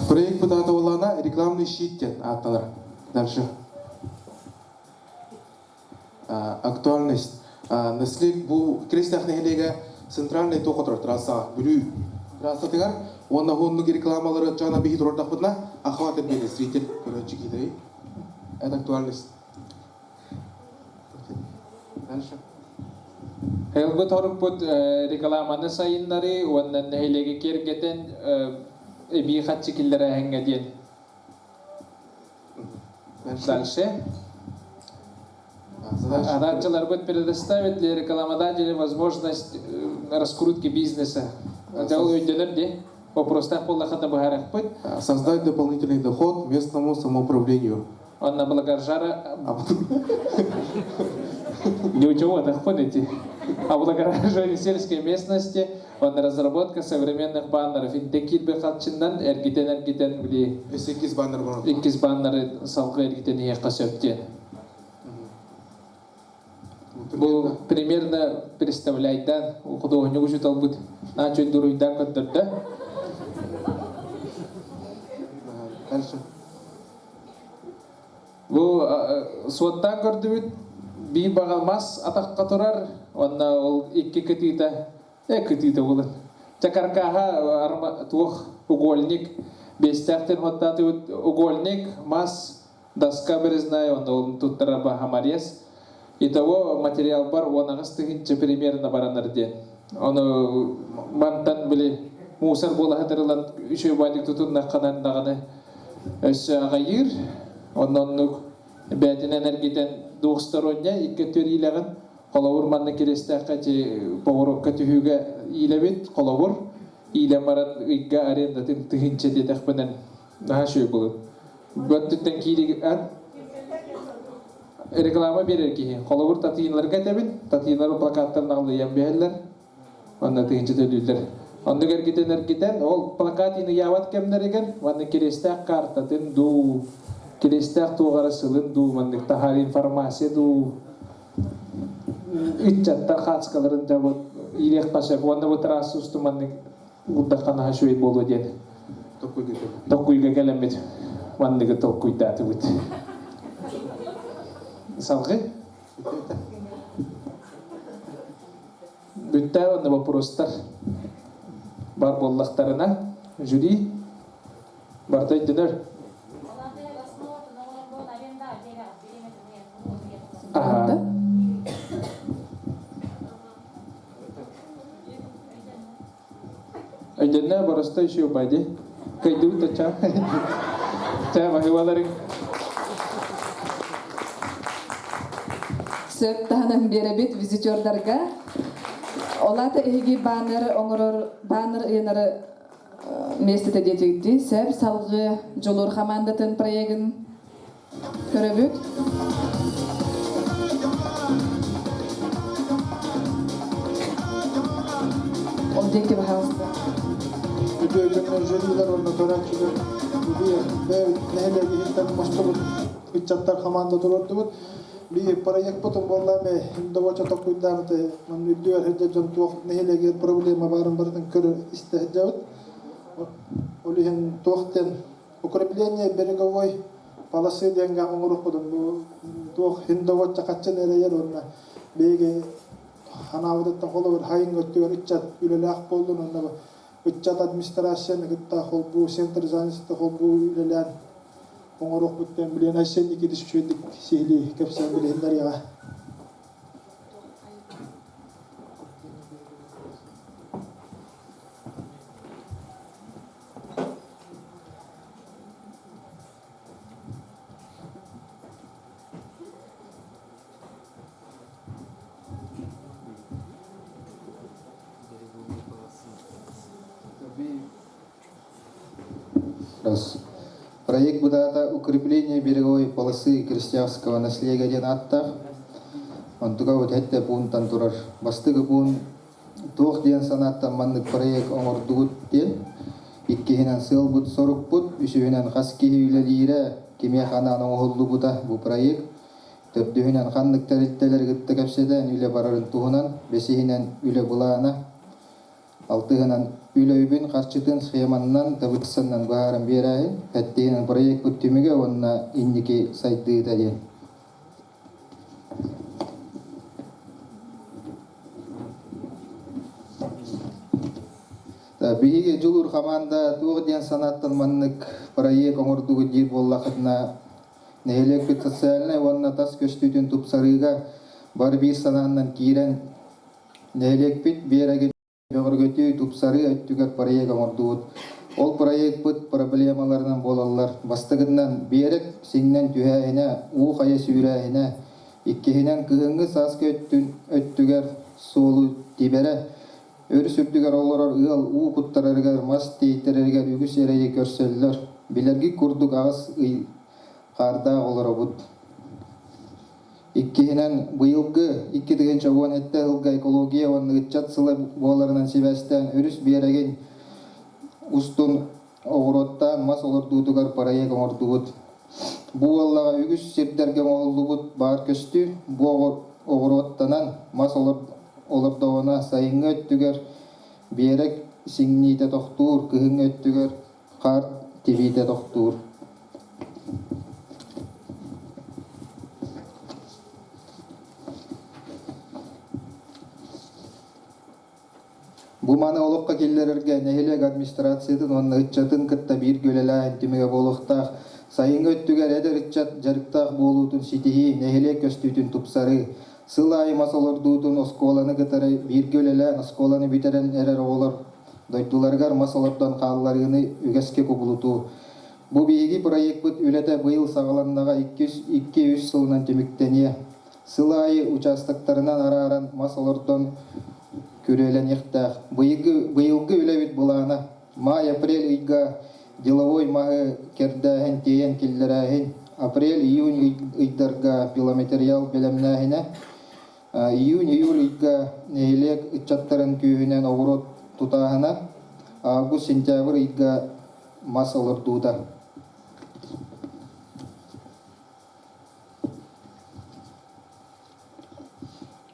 Проект бытаатабыллаана рекламный щит диэн ааттанар. Дальше. Актуальность. Наследие бу Крестях нэһилиэгэ центральный туох отурар трассаҕа Бүлүү трассатыгар уонна уһуннук рекламалары чаана биһи турардахпытына охват эрбиэти зритель көрөөччү киирэй. Это актуальность. Дальше. Ылбыт орукпут рекламаны сайыннарыы уонна нэһилиэги киэргэтэн эбии хаччы киллэрээһиҥҥэ диэн. Дальше. Арааччыларбыт предоставит ли рекламодатели возможность раскрутки бизнеса? Это ол өйдөнөр дии. Вопростаах буоллахына быһаарыахпыт. Создать дополнительный доход местному самоуправлению. Онно благоржара... Ни у чего доход эти. Облагораживание сельской местности, он разработка современных баннеров. Интекит бехатчыннан эргитен эргитен били. Иккис баннер бар. Иккис баннеры салгы эргитен иһиэххэ сөп диэн. Бу примерно представляйдан художник учуталбыт начал дуруйдан көрдөрдө. Дальше. Бу суоттаан көрдүбүт биир баҕа мас атахха турар уонна ол икки кытыыта э кытыыта буолан чакаркааһа туох угольник биэстээхтэн уоттаатыбыт угольник мас доска березная уонна ол туттарар баһамарес итого материалбар 18 тыһыынча примерно баранар диэн ону мантан били мусор буола сытырылан үчүгэй баайдык тутуннаххынан даҕаны өссө аҕайыыр онно оннук бээтинэн эргитэн двухсторонняй икки өттүгэр иилэҕин холобур манна кириэстээххэ ити поворотка түһүүгэ иилэбит холобур иилэн баран ыйга арендатын тыһыынча диэтэхпинэн наһаа үчүгэй буолуо өттүттэн киириг реклама биэрэр киһи холобур татыйыналарга этэбин татыйыналар плакаттарын аҕалыйан биһэллэр Онно тыһыынча төлүүллэр. Оннук эргитэн-эргитэн, ол плакат ыйаабат кэмнэригэр маннык кириэстээх картатын дуу, кириэстээх туох эрэ сылын дуу, маннык таһаар информация дуу, ыччаттар хаацкаларын да вот иилиэххэ сөп. Уонна бу трасса устун маннык уурдахха наһаа үчүгэй буолуо диэн толкуйга кэлэммит манныгы толкуйдаатыбыт. Салгыы. Бүттэ уонна боппуруостар бар буоллахтарына, жюри барыта өйдөнөр. Аха. Өйдөннө боростой еще упади. Кайдыбыт да чаа. Чаа баһыыбаларыҥ. Сөп таһынан биэрэбит визитердарга. Олата эһиги баннер оҥорор, баннер ыйанары миэстэтэ диэтигитти. Сөп салгыы Дьулуур хамаандатын проегын көрөбүт. Ол диэки баһаалыста. Үтүө күннэр жюрилар уонна көрөөччүлэр нэһилиэги иһиттэн мустубут ыччаттар команда туруордубут. Би проектпытын буолла эме индовоча токуйдаабыты манна үрдүгэр сылдьар дьон туох нэһилиэгэр проблема баарын барытын көрө истэ сылдьабыт. Ол иһин туох диэн Укрепление береговой полосы диэҥҥэ оҥоруохпутун бу туох хиндовод чахаччын эрэйэр уонна биһиги ханаабытыттан холобур хайыҥ өттүгэр ыччат үлэлээх буоллун уонна ыччат администрацияны кытта холбуу центр занятости холбуу үлэлээн оҥоруохпут диэн билиэн Айсен Никитич үчүгэйдик сиһилии кэпсээн билиһиннэриэҕэ. Раз. Проект быдаата укрепление береговой полосы крестьянского наследия диэн ааттаах. Онтуга вот хэттэ пуунтан турар. Бастыгы пуун Туох диэн санааттан маннык проект оҥордугут диэн иккиһинэн сыалбыт-сорукпут. Үсүһүнэн хас киһи үлэлиирэ, кимиэхэ анаан оҥоһуллубута бу проект. Төрдүһүнэн ханнык тэрилтэлэри кытта кэпсэтэн үлэ барарын туһунан, бэсиһинэн үлэ былаана, алтыһынан үлэ үбүн харчытын схеманнан табыссаннан быһааран биэрээһин, сэттиһинэн проекпыт түмүгэ уонна инники сайдыыта диэн. Биһиги Дьулуур хамаанда туох диэн санааттан маннык проект оҥордугут диир буоллахытына, нэһилиэкпит социальнай уонна тас көстүүтүн тупсарыыга бары биир санааннан киирэн, нэһилиэкпит биэрэгин бөҕөргөтүү, тупсарыы өттүгэр проект оҥордубут. Ол проекпыт проблемаларынан буолаллар. Бастакытынан, биэрэк сиҥнэн түһээһинэ, уу хайа сүүрээһинэ, иккиһинэн, кыһыҥҥы сааскы өттүн өттүгэр суолу тибэрэ, өрүс үрдүгэр олорор ыал уу куттарарыгар, мас тиэйтэрэригэр үгүс эрэйи көрсөллөр. Билэргит курдук аҕыс ый хаардаах олоробут. Иккиһинэн, быйылгы 2017 сылга экология уонна ыччат сыла буоларынан сибээстээн өрүс биэрэгин устун оҕуруоттаан мас олордуутугар проект оҥордубут. Бу буоллаҕа үгүс сирдэргэ оҥоһуллубут баар көстүү. Бу оҕуруоттанан мас олордоҕуна сайыҥҥы өттүгэр биэрэк сиҥниитэ тохтуур, кыһыҥҥы өттүгэр хаар тибиитэ тохтуур. Бу маны олоххо киллэрэргэ нэһилиэк администрациятын уонна ыччатын кытта бииргэ үлэлээһин түмүгэ буолуохтаах. Сайыҥҥы өттүгэр эдэр ыччат дьарыктаах буолуутун ситиһии, нэһилиэк көстүүтүн тупсарыы, сыл аайы мас олордуутун оскуоланы кытары бииргэ үлэлээн оскуоланы бүтэрэн эрэр оҕолор дойдуларыгар мас олордон хаалларыыны үгэскэ кубулутуу. Бу биһиги проекпыт үлэтэ быйыл саҕаланнаҕа 2-3 сылынан түмүктэниэ. Сыл аайы участоктарынан арааран мас олордон күрүөлэниэхтээх. Быйылгы, быйылгы үлэбит былаана маай-апрель ыйга деловой маһы кэрдээһин, тиэйэн киллэрээһин, апрель-июнь ыйдарга пиломатериал бэлэмнээһинэ, июнь-июль ыйга нэһилиэк ыччаттарын күүһүнэн оҕуруот тутааһына, август-сентябрь ыйга мас олордуута.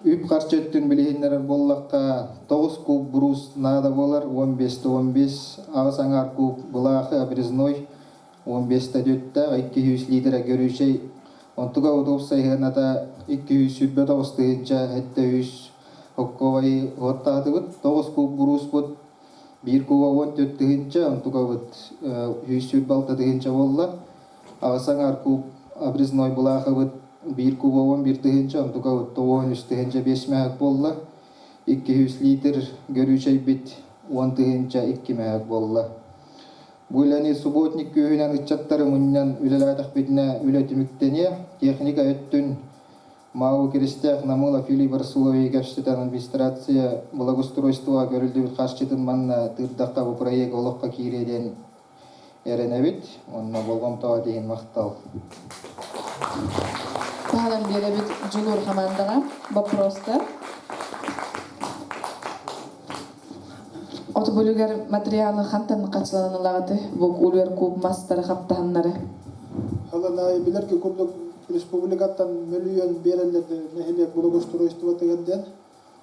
Үп-харчы өттүн билиһиннэрэр буоллахха, 9 куб брус наада буолар, 15 15, аҕыс аҥаар куб былаахы обрезной, 15 төтүттээх, 200 литрэ көрүүчэй, онтуга удобсай сыаната 229 тыһыынча 700 хокковайы уоттаатыбыт, 9 куб бурууспут биир куба 14 тыһыынча, онтукабыт 126 тыһыынча буолла. Аҕыс аҥаар куб обрезной былаахыбыт биир куба 11 тыһыынча, онтукабыт 93 тыһыынча 5 мөһөк буолла. 200 литр көрүүчэйбит 10 тыһыынча 2 мөһөк буолла. Бу үлэни субботник күүһүнэн ыччаттары мунньан үлэлээтэхпитинэ үлэ түмүктэниэ. Техника өттүн МАУ Киристээх Намылов Юлий Барсулович кэпсэтэн администрация благоустройствоҕа көрүллүбүт харчытын манна тыырдахха бу проект олоххо киириэ диэн эрэнэбит уонна болҕомтоҕо иһин махтал. Таһынан биэрэбит Дьулуур хамаандаҕа боппуруостар. Оту бөлүгэр материалы хантан хачыланан ылаҕыты? Бу улуер куб мастары хаптаһыннары. Халанаайы билэргэ курдук республикаттан мөлүйүөн биэрэллэр нэһилиэк благоустройствотыгар диэн.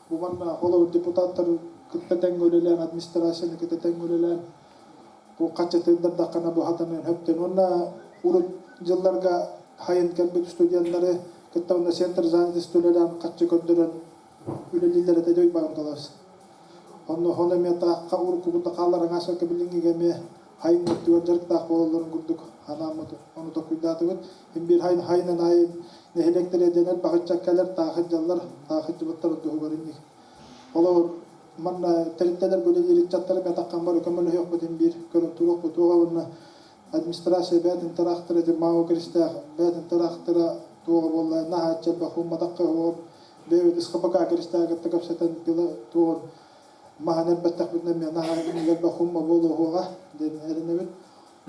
Бу манна холобур депутаттар кытта тэҥҥэ үлэлээн, администрацияны кытта тэҥҥэ үлэлээн бу хаччатыырдардаххына бу хатаныан хөптөн уонна урут дьылларга хайын кэлбит студеннары кытта уонна центр занятости үлэлээн хаччы көрдөрөн үлэлииллэр этэ дьой барымталас. Онно хоно эмиэ таахха уруккубут да хааллар аҥаасакка билиҥҥигэ эмиэ хайын өттүгэр дьарыктаах буолалларын курдук анааммыт ону токуйдаатыбыт. Им биир хайын хайынан айын нэһилиэктэрэ дэнэр баһыччак кэлэр таахыдьаллар таахыдьыбыттар туһугар инник. Холобур манна тэрилтэлэр үлэлиир ыччаттары бэтаххан бары көмөлөһүөхпүтүн биир көрөн туруохпут туоҕа уонна администрация бээтин тараахтара ити МАУ Киристээх бээтин тараахтара туоҕа буолла наһаачча бахумматахха уоҕум бэйэбит СХПК Киристээх кытта кэпсэтэн пила туоҕун маһан эрбэттэхпитинэ эмиэ наһаа иннигэр бахумма буолуоҕа диэн эрэнэбит.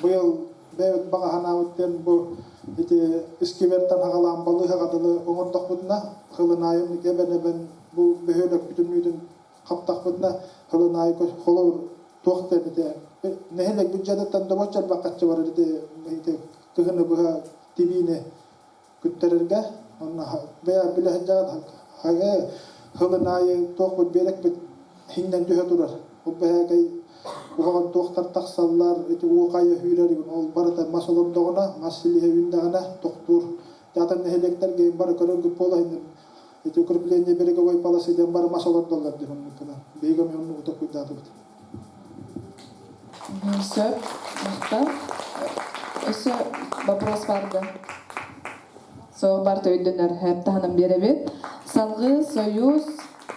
Быйыл бэйэбит баҕа санаабыт диэн бу ити искибертан хаҕалаан балыыһаҕа дылы оҥордохпутуна хылын аайы эбэн-эбэн бу бөһүөлэк бүтүннүүтүн хаптахпытына хылын аайы холобур туох да эбитэ. Нэһилиэк бюджетыттан добоччу элбэх харчы барар ити кыһыны быһа тибиини күттэрэргэ. Онно бэйэ билэ сылдьаҕыт сылын аайы туохпут биэрэкпит иһиннэн түһэ турар. Ол бэһээкэй куһаҕан туохтар тахсаллар, ити уу хайа сүүрэр, ол барыта мас олордоҕуна, мас силиһэ үүннэҕинэ тохтуур. Атын нэһилиэктэргэ бары көрөргүт буола ити укрепление береговой полосы диэн бары мас олордоллор диэн оннуккунан. Биһиги эмиэ оннугу толкуйдаатыбыт. Сөп, махтал. Өссө вопрос барды. Суох бар өйдөнөр хэп таһынан биэрэбит. Салгыы Союз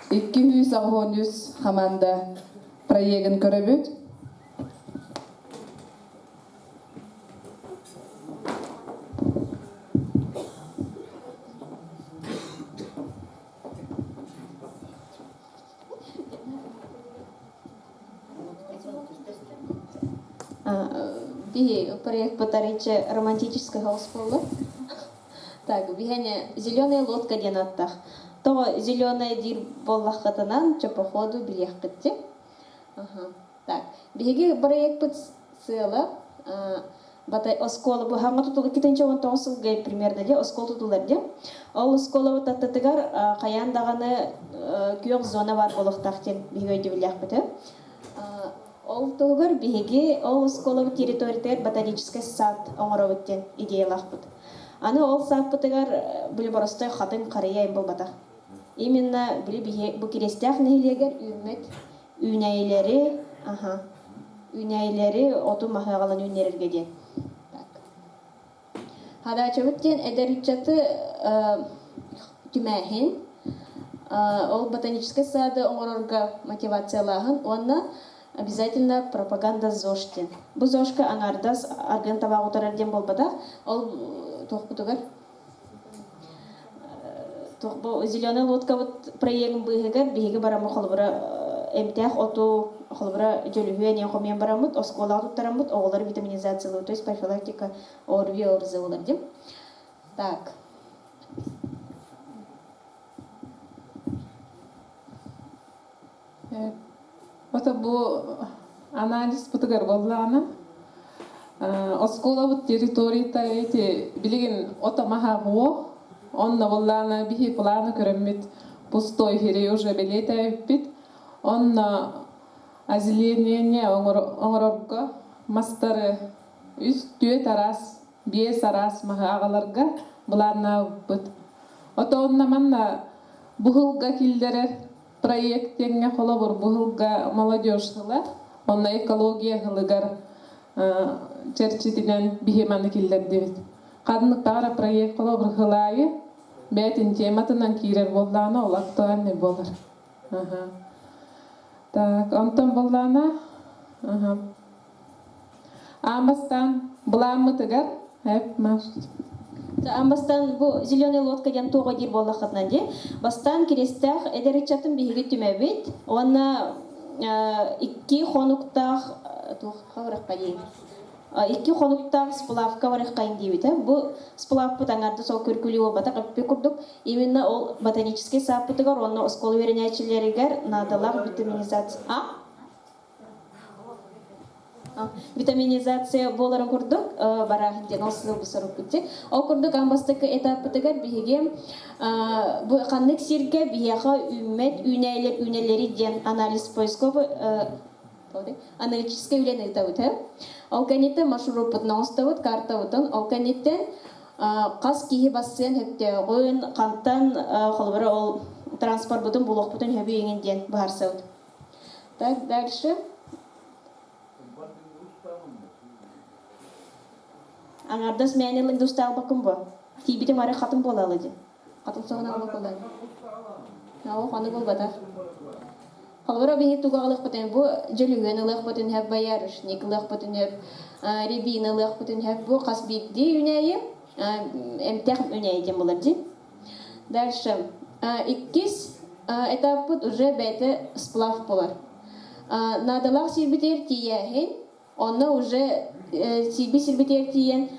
283 хамаанда проегын көрөбүт. Биһи проект подариче романтический хаус буолла. Так, биһэне зеленая лодка диэн аттах. Тоҕо зеленая диир буоллаххытынан, чо походу билиэххит ти. Так, биһиги проектпыт сыала Бата оскуола бу хаҥа тутул 2019 сылга примерно дии оскуола тутулар дии. Ол оскуола таттатыгар хайаан даҕаны күөх зона бар буолуохтаах диэн биһиги өйдөбүллээхпит. Ол туһугар биһиги ол оскуолабыт территориятыгар ботаническай сад оҥоробут диэн идеялаахпыт. Аны ол сааппытыгар били боростой хатыҥ харыйа буолбатах. Именно били биһи бу Кириэстээх нэһилиэгэр үүммүт үүнээйилэри аха үүнээйилэри оту маһы аҕалан үүннэрэргэ диэн так Хадаачабыт диэн эдэр ыччаты түмээһин ол ботаническай сады оҥорорго мотивациялааһын уонна обязательно пропаганда ЗОЖ диэн. Бу ЗОЖка аҥаардас аргын табаҕы утарар диэн буолбатах. Ол туохпутугар Бу «Зеленая лодкабыт» проегын быыһыгар биһиги бараммыт холобура эмтээх оту холобура дьөлүһүөн диэн хомуйан бараммыт оскуолаҕа туттараммыт оҕолору витаминизациялыыр то есть профилактика ОРВИ ОРЗ олар дим. Так. Ото бу анализ бутугар буоллаҕына оскуолабыт территорията эти билигин ото маһа буо онно буоллаҕына биһи планы көрөммүт пустой хири уже билиэтээбиппит онно озеленение оҥорорго мастары үс түөрт араас биэс араас маһы аҕаларга былааннаабыппыт ото онно манна быһылга киллэрэр проект диэҥҥэ холобур быһылга молодежь сыла, онно экология сылыгар чэрчитинэн биһи маны киллэрдибит. Ханнык баҕара проект холобур сыл аайы бэйэтин тематынан киирэр буоллаҕына ол актуальный буолар. Так, онтон буоллаҕына аан бастаан былааммытыгар эп маш Аан бастаан бу зеленая лодка диэн туоҕа диир буоллаххытына дии. Бастаан Кириэстээх эдэр ыччатын биһиги түмэбит уонна икки хонуктаах туохха барыахха дии икки хонуктаах сплавка барыаххайын диибитэ. Бу сплавпыт аҥаардас ол күркүлүү буолбатах эппит курдук именно ол ботаническай сааппытыгар уонна оскуола үөрэнээччилэригэр наадалаах витаминизация а Витаминизация буоларын курдук барааһын диэн ол сыл сорукпут Ол курдук аан бастакы этаппытыгар биһиги бу ханнык сиргэ биһиэхэ үүммэт үүнээлэр үүнэллэри диэн анализ поисковый аналитическай үлэни ыытабыт. Ол кэнниттэн маршруппутун оҥостобут, картабытын. Ол кэнниттэн хас киһи бассыан сөптөөҕүн, хантан холобура ол транспорпутун булуохпутун сөбүй иҥин диэн быһаарсабыт. Так, дальше. Аҥардас мээнэ лыҥдустаалбаккын бу. Тиийбитим ары хатын буолаалы дии. Хатын соһун алла буолан. Оо, ханы булбатах. Холобура биһи туга ылыахпытын бу дьөлүһүөн ылыахпытын сөп, боярышник ылыахпытын сөп, рябина ылыахпытын сөп. Бу хас биирдии үүнээйи эмтээх үүнээйи диэн буолар дии. Дальше. Иккис этаппыт уже бэйэтэ сплав буолар. Наадалаах сирбитигэр тиийээһин, онно уже сиирбит сирбитигэр тиийэн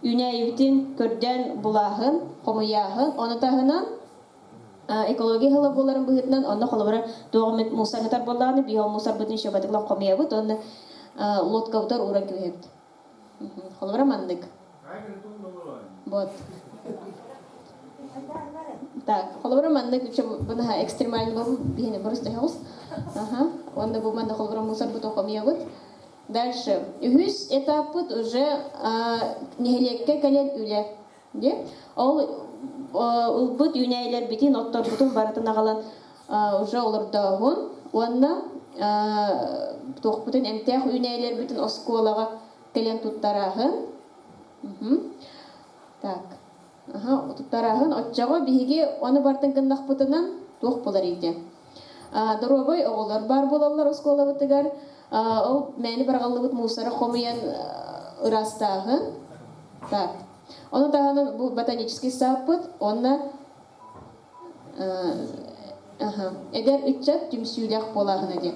үүнээйибитин көрдөөн булааһын, хомуйааһын, ону таһынан экология сыла буоларын быһыытынан онно холобура туох эмит мусор ытар буоллаҕына биһи ол мусорбытын еще батыклан хомуйабыт уонна. Лодкабытар ууран кэбиһэбит. Холобура маннык. Вот. Так, холобура маннык бынаха экстремальный бу биһини просто хаус. Ага. Онда бу манна холобура мусор буту хомуйабыт. Дальше. Үһүс этаппыт уже нэһилиэккэ кэлэн үлэ. Де? Ол ылбыт үүнээйилэрбитин, отторбутун барытын аҕалан уже олордооһун уонна туохпутун эмтээх үүнээйилэрбитин оскуолаҕа кэлэн туттарааһын. Так. Аха, туттарааһын. Оччоҕо биһиги ону барытын гыннахпытынан туох буолар ити? Доруобай оҕолор баар буолаллар оскуолабытыгар. Ол мээни бараҕаллыбыт мусора хомуйан ыраастааһын. Так. Ону таһынан бу ботанический сааппыт уонна эдэр ыччат түмсүүлээх буолааһына диэн.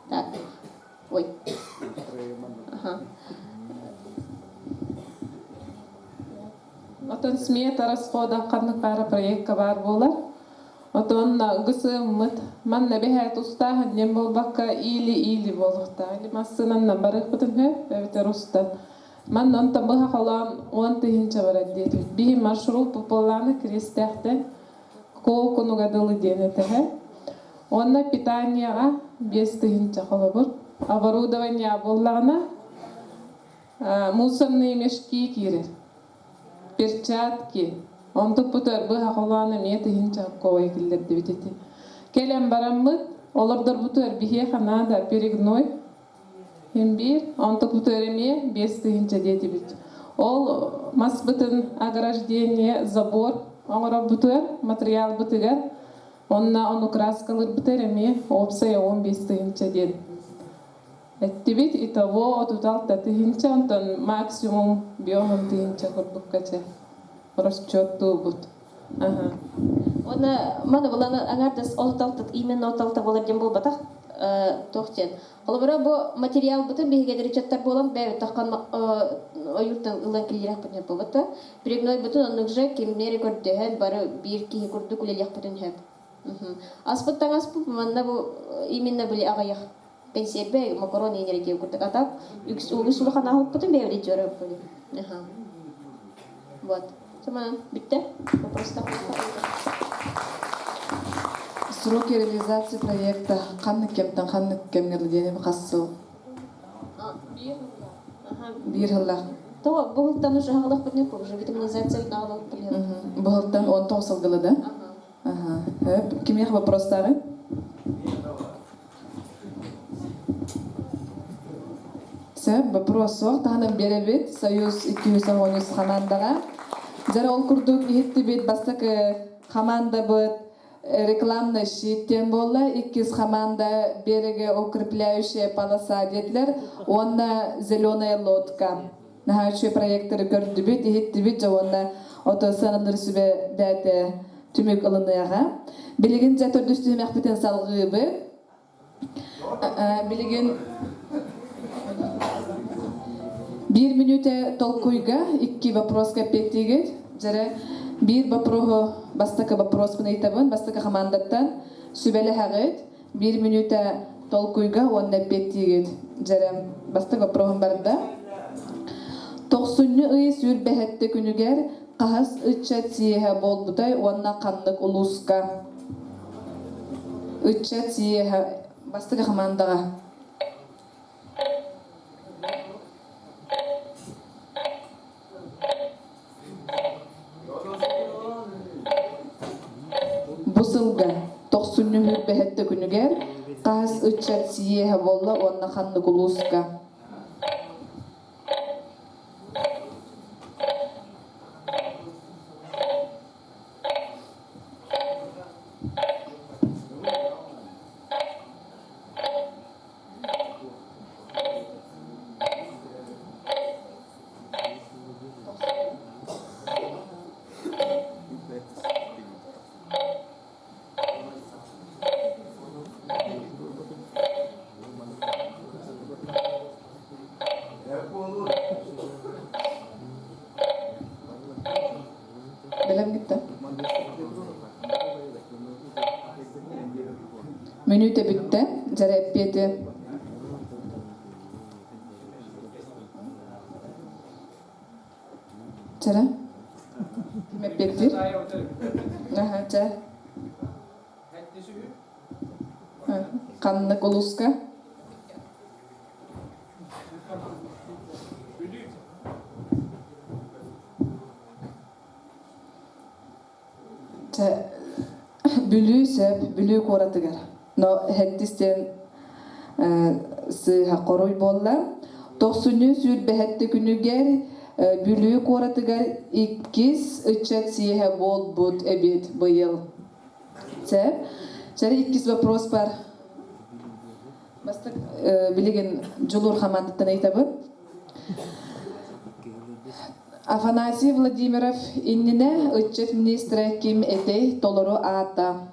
Так. Ой. Ага. Отон смета расхода ханнык баара проекка баар буолар. Отон гысыммыт манна бэһээт устааһын диэн буолбакка или-или буолуохтаах. Или массыынаннан барыахпытын сөп, эбэтэр устан. Манна онтон быһа холоон 10 000 барар диэтибит. Биһи маршрут буоллааны Киристээхтэн Куокунуга дылы диэн этэһэ. Уонна питанияҕа 5000 холобур. Оборудование буоллаҕына мусорные мешки киирэр. Перчатки. Онтукпутугар быһа холоон эмиэ тыһыынча куой киллэрдибит ити. Кэлэн бараммыт, олордорбутугар биһиэхэ наада перегной Син биир, онтукпутугар эмиэ 5000 диэтибит. Ол маспытын ограждение, забор оҥорорбутугар, материалбытыгар, онно ону краскалыырбытыгар эмиэ уопсай 15 000 диэн эттибит. Итого 36 000, онтон максимум 50 000 курдукка чэ расчеттуубут. Ага. Уонна маны булан аҥаардас ол талтыт именно ол талта буолар диэн буолбатах туох диэн. Холобура бу материалбытын биһиги эдэричаттар буолан бэйэбит таххан ойууртан ылан киллэриэхпитин сөп буолбат Перегнойбутун оннук же кимнэри көрдөһөн бары биир киһи курдук үлэлиэхпитин сөп. Аспыт таҥаспыт манна бу именно били аҕыйах кэнсиэрбэ макарон иинэрэ диэн курдук а так үгүс үгүс улахан аһылыкпытын бэйэбит дьөрөппүт. Вот. Сама бүттэ. Вопростар. Сроки реализации проекта ханнык кэмтэн ханнык кэмҥэ диэн хас сыл? Биир сыллаах. То бу сылтан уже аҕалахпытын уже витаминизация Бу сылтан 19 сылгылы да? Ага. Кимиэх вопростары? Сөп, вопрос суох. Таһынан биэрэбит. Союз 213 хамаандаҕа. Дьэ, ол курдук иһиттибит бастакы хамаандабыт рекламный щит диэн буолла. Иккис хамаанда береге укрепляющая полоса диэтилэр. Уонна зеленая лодка. Наһаа үчүгэй проекторы көрдүбүт, иһиттибит, дьэ уонна ото сыаналыыр сүбэ бэйэтэ түмүк ылыныаҕа. Билигин дьэ төрдүс түһүмэхпитин салҕыыбыт. Билигин биир мүнүүтэ толкуйга икки вопроска эппиэттиигит. Дьэрэ биир вопроһу бастакы вопроспун ыйтабын, бастакы хамаандаттан сүбэлэһэҕит. Биир мүнүүтэ толкуйга уонна эппиэттиигит. Дьэрэ бастакы вопроһум барда. Тохсунньу ый сүүрбэһэттэ күнүгэр хаһыс ыччат съеһэ буолбутай уонна ханнык улууска? Ыччат съеһэ бастакы хамаандаҕа. Бу сылга тохсунньу сүүрбэһэттэ күнүгэр хаһыс ыччат съеһэ буолла уонна ханнык улууска? Бэлэм бүттэ. Мүнүүтэ бүттэ. Дьэрэ эппиэти. Эппиэттиир? Аха, чэ. Ханнык улууска? Чэ, Бүлүү сөп, Бүлүү куоратыгар. Но сэттис диэн сыыһа хоруй буолла. Тохсунньу сүүрбэһэтти күнүгэр Бүлүү куоратыгар иккис ыччат съеһэ буолбут эбит быйыл. Сөп. Чэ, иккис вопрос бар. Бастак билигин Дьулуур хамаандаттан ыйытабын. Афанасий Владимиров иннинэ ыччат министрэ ким этэй толору аата?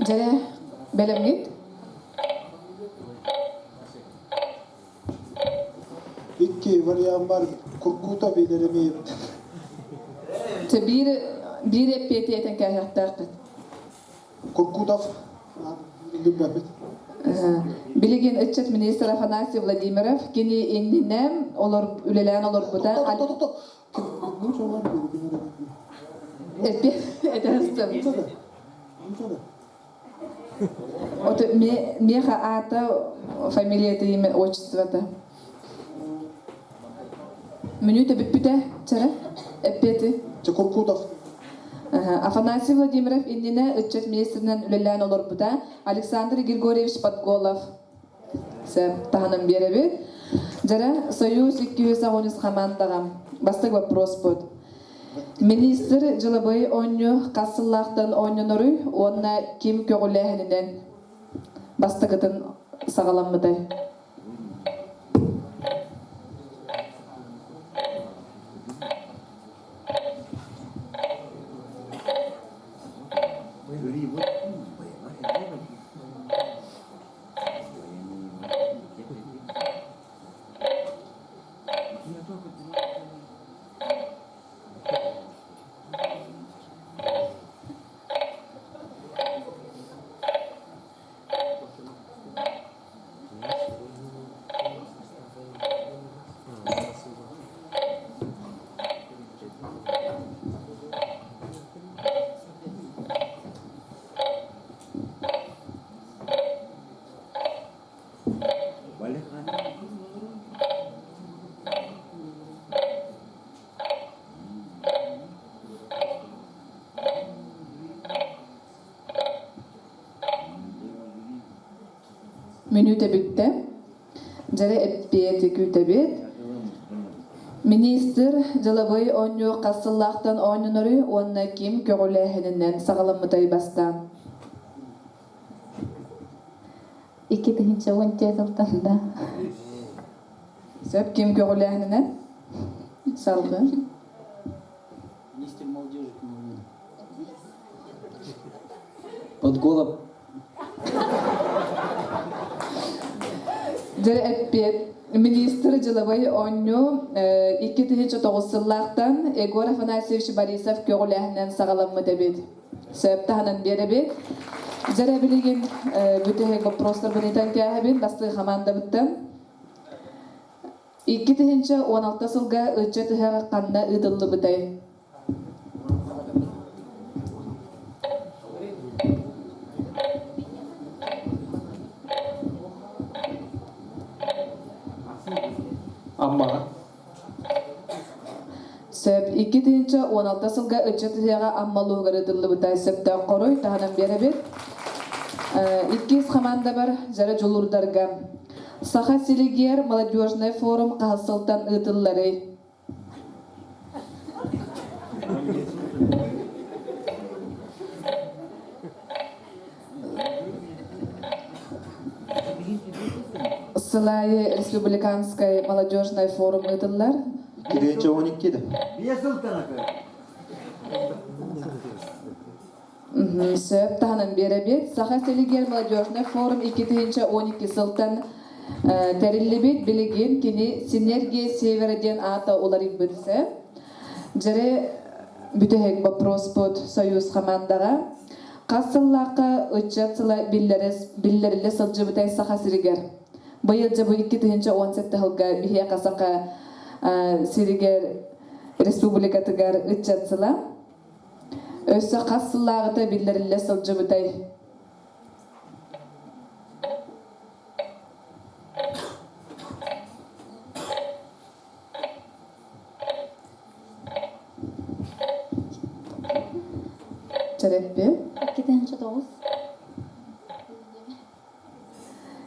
Дьэ, бэлэмҥит? Икки вариант бар Куркута билеремиим. Те биир биир эппиэти этэн кээһиэхтээхпит. Куркутов билбэппит. Билигин ыччат министр Афанасий Владимиров кини иннинэ олор үлэлээн олорбута. Эппиэт Вот меха аата, фамилията, имя, отчествота. Мүнүүтэ бүппүтэ, чара, эппиэти. Чекуркутов. Афанасий Владимиров иннинэ ыччат министринэн үлэлээн олорбута Александр Григорьевич Подголов Сөп, таһынан биэрэбит. Дьара, Союз 213 хамаандаҕа бастакы вопрос бут. Министр дьылабыай оонньуу хас сыллаахтан оонньоноруй уонна ким көҕүлээһининэн бастакытын саҕаламмытай? Мүнүүтэ бүттэ. Дьэрэ эппиэти күүтэбит. Министр дьылабый оонньуу хас сыллаахтан оонньоноруй уонна ким көҕүлээһининэн саҕаламмытай бастаан? 2014 сылтан да. Сөп ким көҕүлээһининэн? Салгыы. Министр молодежи Подголов. Дьэ эппиэт. Министр дьылабай оонньуу 2009 сыллаахтан Егор Афанасьевич Борисов көҕүлээһинэн саҕаламмыт эбит. Сөп таһынан биэрэбит. Дьэрэ билигин бүтэһик вопростарбын ыытан кээһэбин бастыы хамаандабыттан. 2016 сылга ыччат ыһыаҕа ханна ыытыллыбытай? Аммаҕа. Сөп. 2016 сылга ыччат ыһыаҕа Амма улууһугар ыытыллыбыта. Сөптөөх хоруй таһынан биэрэбит. Иккис хамаандабар дьара дьулуурдарга. Саха силигиэр молодежный форум хаһыс сылтан ыытылларый? Сыл аайы республиканскай молодежный форум ыытыллар. 212 да. Сөп таһынан биэрэбит. Саха силигэр молодежный форум 2012 сылтан тэриллибит. Билигин кини «Синергия Севера» диэн аата уларыйбыт сөп. Дьэре бүтэһик вопроспут Союз хамаандаҕа. Хас сыллаахха ыччат сыла биллэриллэ сылдьыбытай Саха сиригэр? Быйыл дьэ бу 2017 сылга биһиэхэ Саха сиригэр республикатыгар ыччат сыла. Өссө хас сыллааҕыта биллэриллэ сылдьыбытай? Чэреппи. 2009.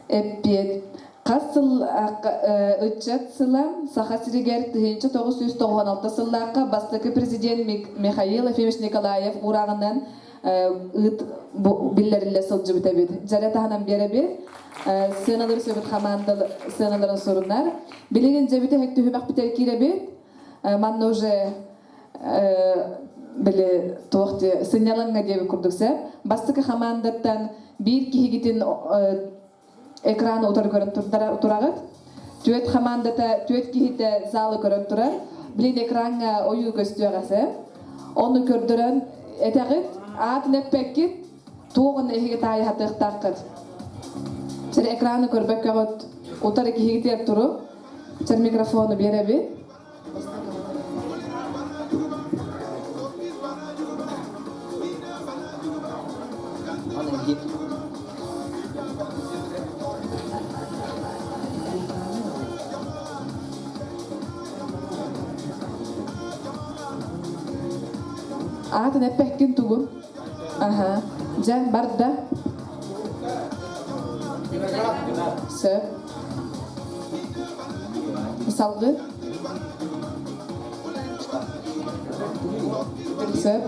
Эппиэт. Хас сыл ыччат сыла Саха сиригэр 1996 сыллаахха бастакы президент Михаил Ефимович Николаев уурааҕынан ыыт биллэриллэ сылдьыбыт эбит. Дьэрэ таһынан биэрэбит. Сыаналары сөбүт хамаанда сыаналарын сурунар. Билигин дьэбитэ түһүмэхпитэр киирэбит. Манна уже били туох дии сынньалаҥҥа диэбит курдук сөп. Бастакы хамаандаттан биир киһигитин экраны утары көрөн тураҕыт. Түөрт хамаандата, түөрт киһитэ залы көрөн турар. Билин экраҥҥа ойуу көстүөҕэ сөп. Ону көрдөрөн этэҕит, аатын эппэккит, туоҕун эһиги таайыһатыахтааххыт. Сир экраны көрбөккөҕүт утары киһигитигэр туру. Сир микрофону биэрэбит. Аатын эппэккин тугун? Аха. Дьэ, барда. Сөп. Салгы. Сөп.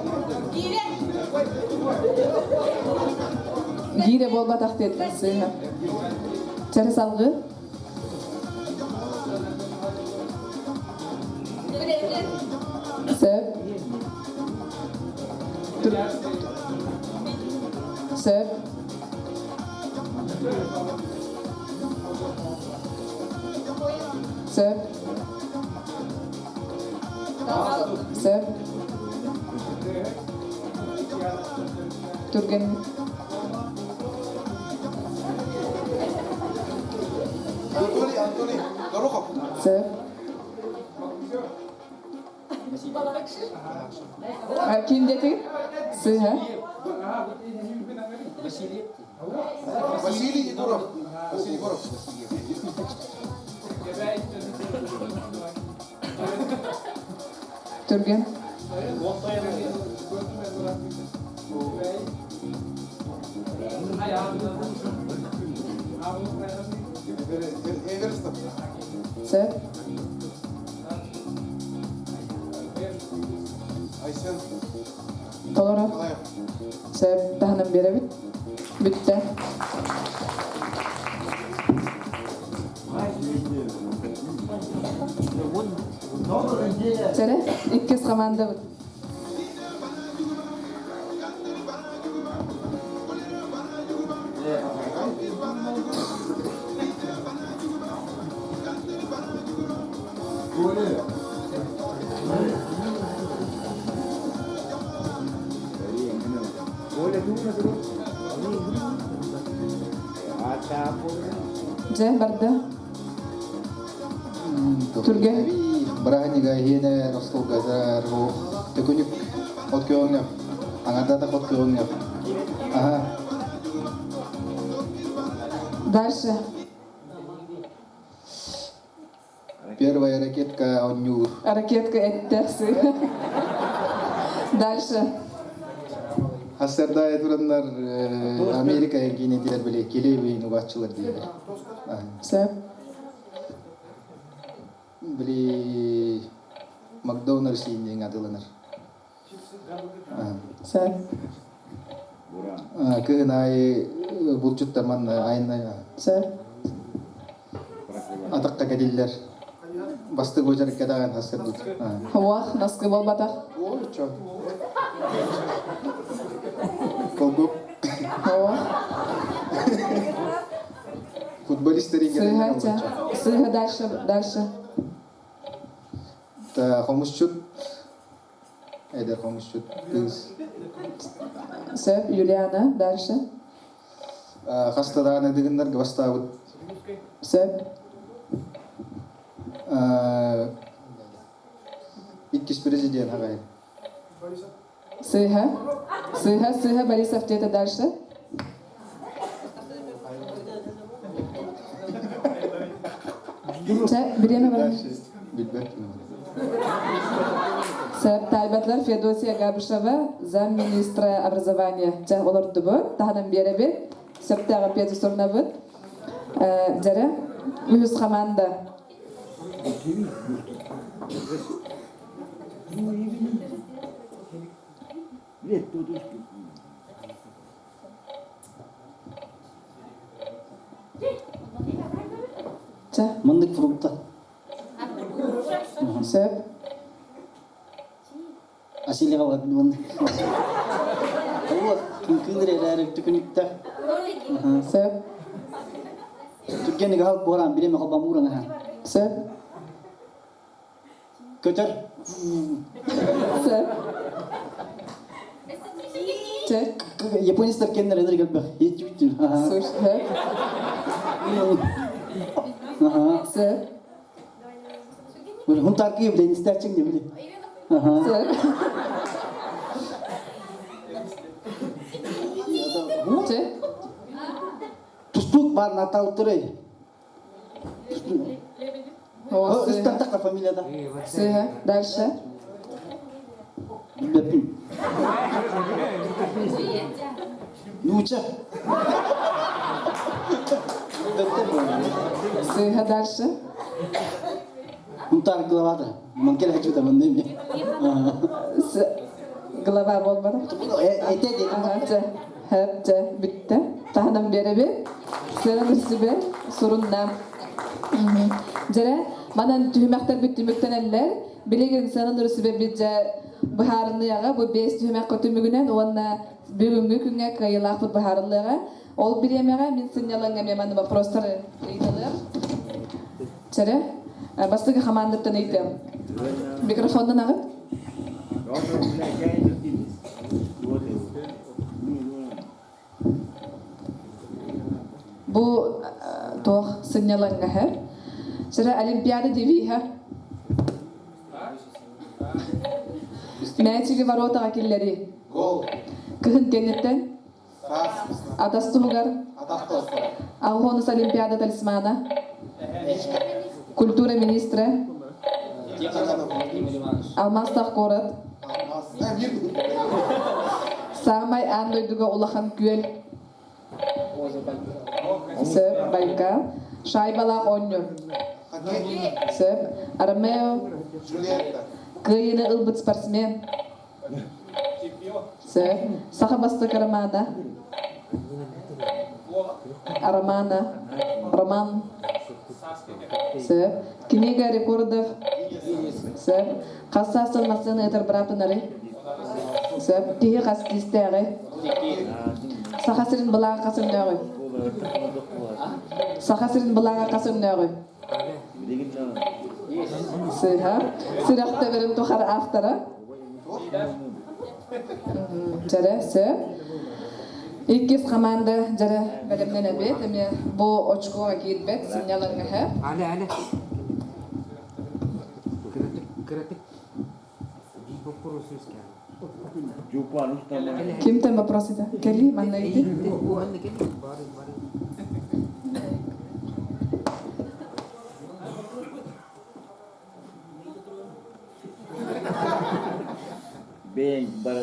Гире буолбатах диэтилэр сыыһа. Чэрэ салгы. Сөп. Сөп. Сөп. Сөп. Түргэн. Анатолий, Анатолий, Горохов. Сөп. Ким дети? Сыһа. Василий Егоров. Василий Егоров. Түргэн. Сөп. Айсен. Толору. Сөп, таһынан биэрэбит. Бүттэ. Сэрэ, иккис командабыт. Дьэ, барда. Түргэн. Бырааһынньыга иһиэнэ остуолгатар төкүнүк от көҕүҥҥэ аҥардата от көҕүҥҥэ аха Дальше. Первая ракетка онньуур. Ракетка эттэхси. Дальше. Хассарда тураннар Америка киинэтигэр били килиэбин угааччылар дииллэр. Сөп. Били Макдональдс ииннең атыланар. Сөп. Кыһын аайы булчуттар манна айаннай. Сөп. Атахха кэтиллэр. Бастык уочарыкка даҕан хассырбыт. Уах, наскы буолбатах. Колгук. Уах. Футболистар Сыыһа, чэ. Сыыһа дальше, дальше. Хомусчут. Эдэр хомусчут кыыс. Сөп, Юлиана, дальше. Хаста даҕаны дыгыннарга бастаабыт. Сөп. Иккис президент аҕай. Сыыһа. Сыыһа, сыыһа, Борисов где-то дальше. Чэ, бириэмэ баран. Билбэт. Сөп, таайбатылар Феодосия Габышева, замминистра образования. Чэ, олордубут, таһынан биэрэбит. Сөптөөҕө пиэти сурунабыт. Дьэрэ, үһүс команда. Чэ. Мындык фрукта. Сөп. Асилева уонна Вот, күнкүнүр эрээр түкүнүктэ. Сөп. Түргэн игал буоран биреме холбамуран аха. Сөп. Көтөр. Сөп. Чек. Японецтар кеннер энер келбэх. Ет Сөп. Аха. Сөп. Хунтаркы билен истерчиң не били. Аха. Сөп. Чек. Тустук бар натаутыры. Ыстантака фамилияда. Сыһа. Дальше. Билбеппин. Нууча. Сыһа дальше. Мунтар главада. Манкел хачута мандеми. Глава болбада. Эте дедим. Хэп, чэ, бүтте. Таһынан биэрэбит. Сыан үрсүбэ сурунна. Дьэрэ, манан түһүмэхтэр бүттүмүктэнэллэр. Билигин сыанан үрсүбэ бидже быһаарыныаҕа бу бес түһүмэх көтүмүгүнэн уонна бүгүҥҥү күҥҥэ кыайыылаахпыт быһаарыллыаҕа. Ол бириэмэҕэ мин сынньалаҥҥа эмиэ манна вопростары ыйыталыам. Чэрэ, бастакы хамаандаттан ыйытыам. Микрофоннан аҕыт. Бу туох сынньалаҥҥа һэр. Чэрэ, Олимпиада девиһа. Мээчиги воротаҕа киллэрии. Гол. Кыһын кэнниттэн Атас туһугар Алхонус Олимпиада талисмана. Культура министрэ. Алмаастаах куорат. Саамай аан дойдуга улахан күөл. Сөп, Байкал. Шайбалаах оонньуу. Сөп. Ромео. Кыайыыны ылбыт спортсмен. Сөп. Саха бастакы романа. Романа. Роман. Сөп. Книга рекордов. Сөп. Хас саастан массыына ыытар быраапынары? Сөп. Киһи хас киистээҕи? Саха сирин былааҕа хас өҥнөөҕүй? Саха сирин былааҕа хас өҥнөөҕүй? Сыыһа. Сүрэх төбөрүн тухары автора? Дьэрэ, сөп. Иккис команда дьэрэ бэлэмнэнэбит. Эмиэ бу очкоға киирбэт сынньалаҥҥа. Але, але. Кыратык, кыратык. Вопрос Кимтэн вопрос это? Кэлии, манна иди. Бэйэҥ бара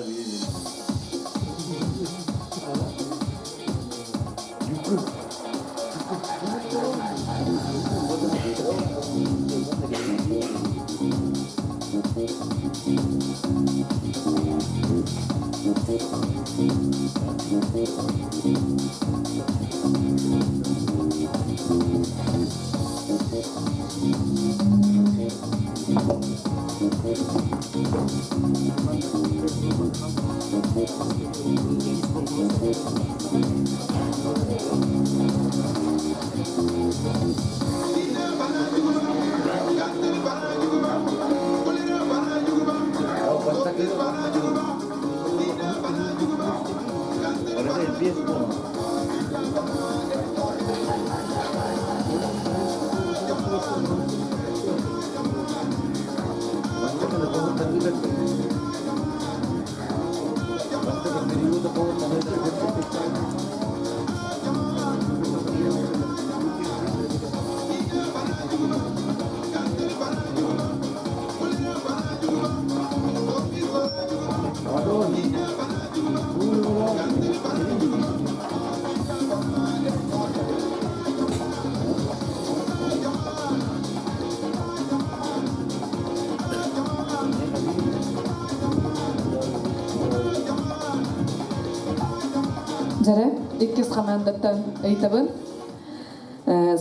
Дьэрэ, иккис хамаандаттан ыйтабын.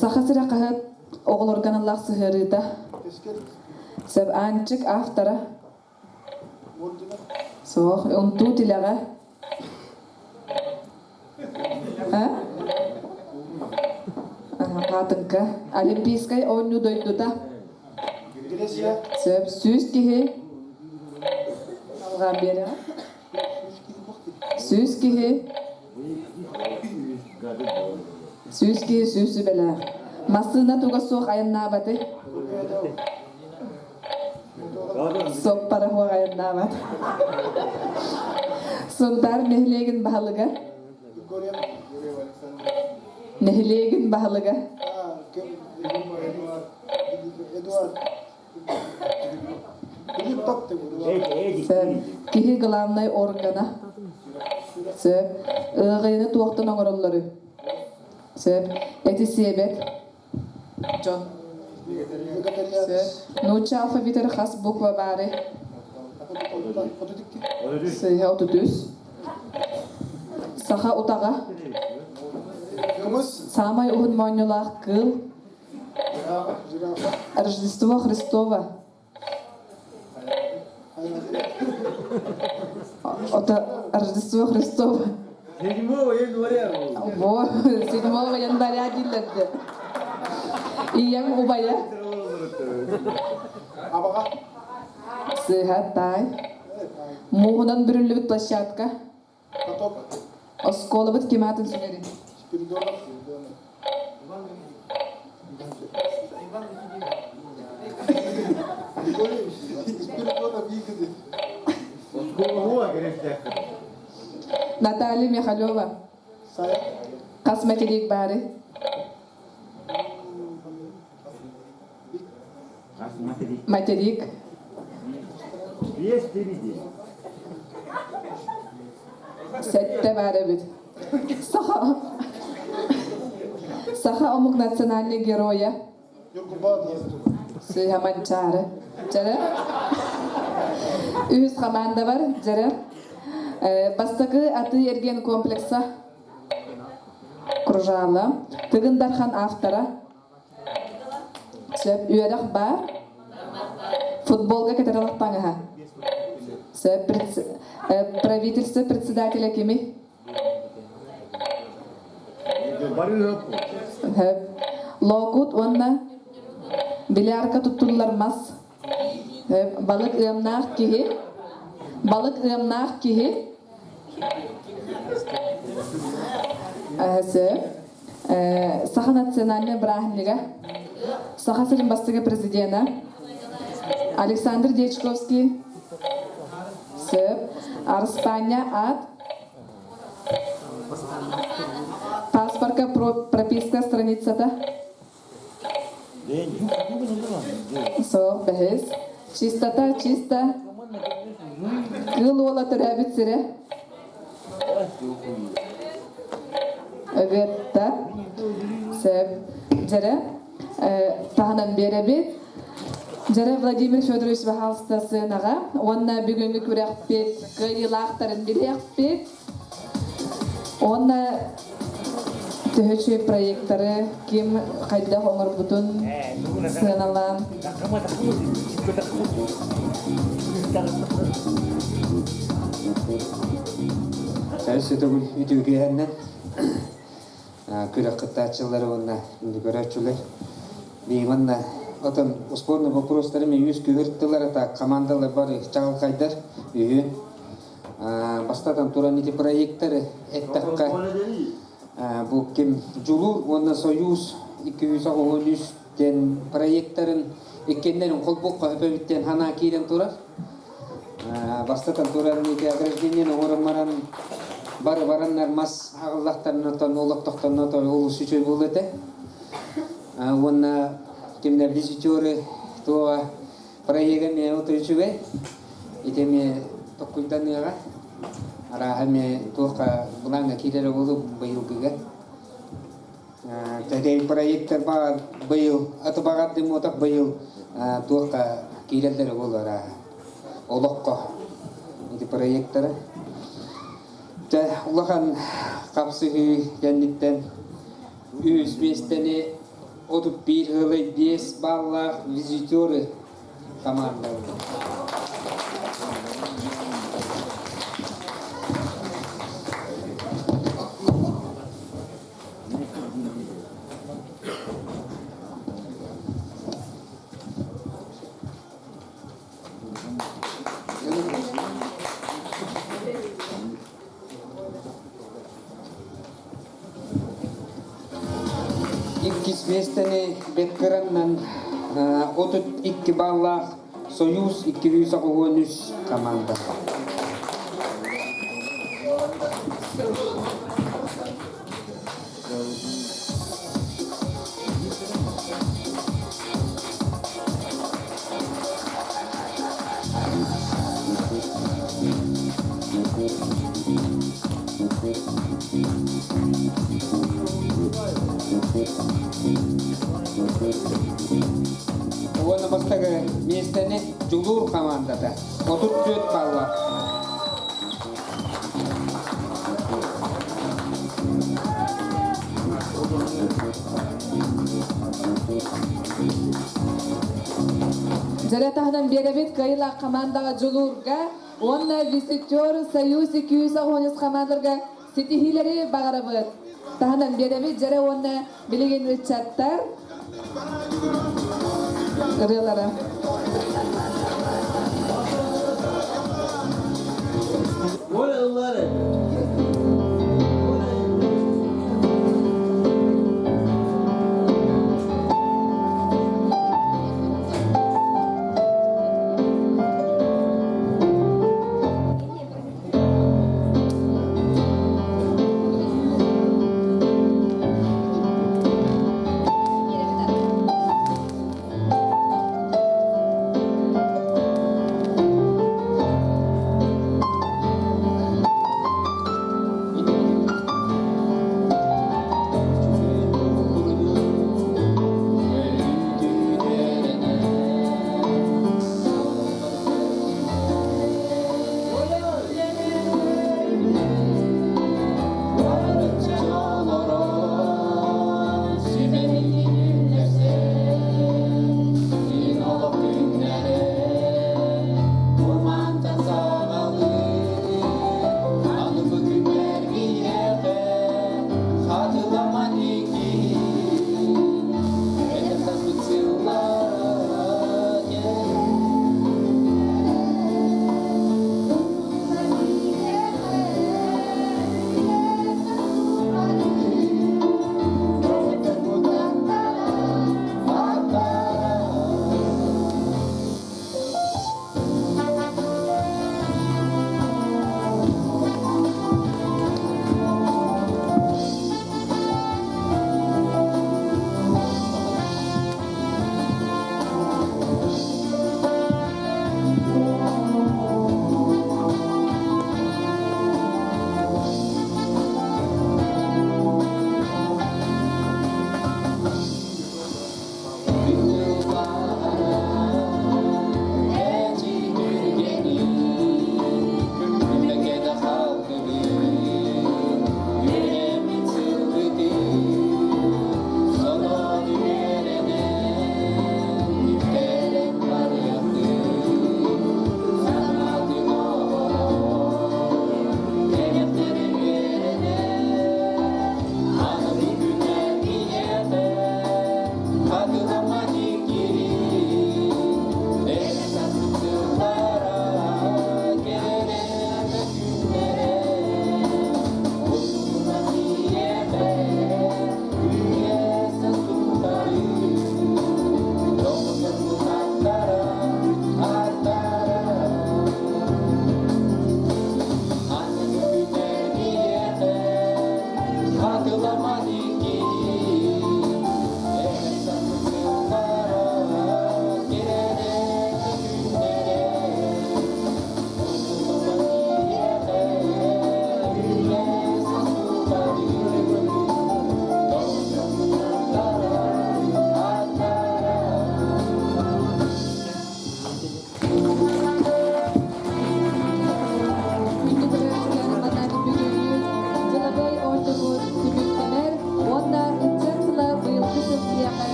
Саха сирэ хаһыат оҕолорго аналлаах сыһыарыыта. Сөп Аанчык автора. Суох, унтуу тилэҕэ. Хаатыҥка. Олимпийскай оонньуу дойдута. Сөп, сүүс киһи. Алҕаан биэрэҕэ. Сүүс киһи. Сүүс киһи сүүс сүбэлээх. Массыына туга суох айаннаабаты. Суоппара суох айаннаабат. Сунтаар нэһилиэгин баһылыга. Нэһилиэгин баһылыга. Киһи главнай органа. Сөп. Ыаҕайыны туохтан оҥороллоруй? Сөп. Эти сиэбэт. Дьон. Сөп. Нуучча алфавитар хас буква баары? Сыыһа 33. Саха утаҕа. Саамай уһун моонньулаах кыыл. Рождество Христово. Это Рождество Христово. Седьмого января. Во, 7 января дииллэрди. Ийэм убайа. Абаҕа. Сыыһа таай. Мууһунан бүрүллүбүт площадка. Каток. Оскуолабыт ким аатын сүгэрий? Спиридонов. Спиридонов Игорь. Наталья Михалева. Хас материк баары? Материк. Сэттэ баар эбит. Саха Саха омук национальный геройа. Сыыһа Манчаары. Дьэрэ. Үһүс хамаанда бар. Дьэрэ. Бастакы атыы-эргиэн комплекса. Кружала. Тыгын Дархан автора. Сөп. Үөрэх баар. Футболга кэтэрэлэх таҥаһа. Сөп. Правительство председателя кими? Сөп. Лоокут уонна билярка туттуллар мас. Сөп. Балык ыамнаах киһи. Балык ыамнаах киһи. Сөп. Саха национальнай бырааһынньыга, Саха сирин бастакы президена Александр Дьячковский, сөп, Арыспаанньа аат, паспорка прописка страницата, Суох, бэһис. Чистота, чисто. Кыыл уола төрөөбүт сирэ. Ыгытта. Сөп. Дьэрэ. Таһынан биэрэбит. Дьэрэ Владимир Федорович баһаалыста сыанаҕа уонна бүгүҥҥү күрэхпит кыайыылаахтарын билиэхпит. Уонна Төһө үчүгэй проекттары ким хайдах оҥорбутун сыаналаан. Өссө төгүл үтүөкэһэннэн күрэх кыттааччылары уонна көрөөччүлэр манна отон спорный вопростары мен үс күһүрттылар ата командалар бары чаҕылхайдар үһү бастатан туран ити проекттары эттэххэ бу ким Дьулуур уонна Союз 293 диэн проекттарын иккиэннэрин холбуохха өпөбүттэн санаа киирэн турар. Бастатан туран ити ограждение оҥорон баран бары бараннар мас аҕыллахтарына тон олохтохторуна той олус үчүгэй буолуо этэ. Уонна кимнэр визитеры туоҕа проега эмиэ оту үчүгэй. Ити эмиэ токкуйданыаҕа. Арааһа эмиэ туохха былааҥҥа киирэрэ буолуо быйылгыга. Тэтэй проектор баар быйыл аты баҕардым уотах быйыл туохха киирэллэрэ буолар олоххо ити проекторы. Дьэ улахан хапсыһыы кэнниттэн үс миэстэни 31 ыалай 5 баллаах визитеры командалар. Иккис миэстэни Бэт-Кыраннан 32 баллаах Союз 293 команда. Уонна бастакы миэстэни Дьулуур хамаандата 34 балла. Дьэрэ таһынан биэрэбит кыайыылаах хамаандаҕа Дьулуурга уонна Визитер Союз 213 хамаандаларга ситиһиилэри баҕарабыт. Таһынан биэрэбит дьэрэ уонна билигин ыччаттар ырыалара. Оля ыллары.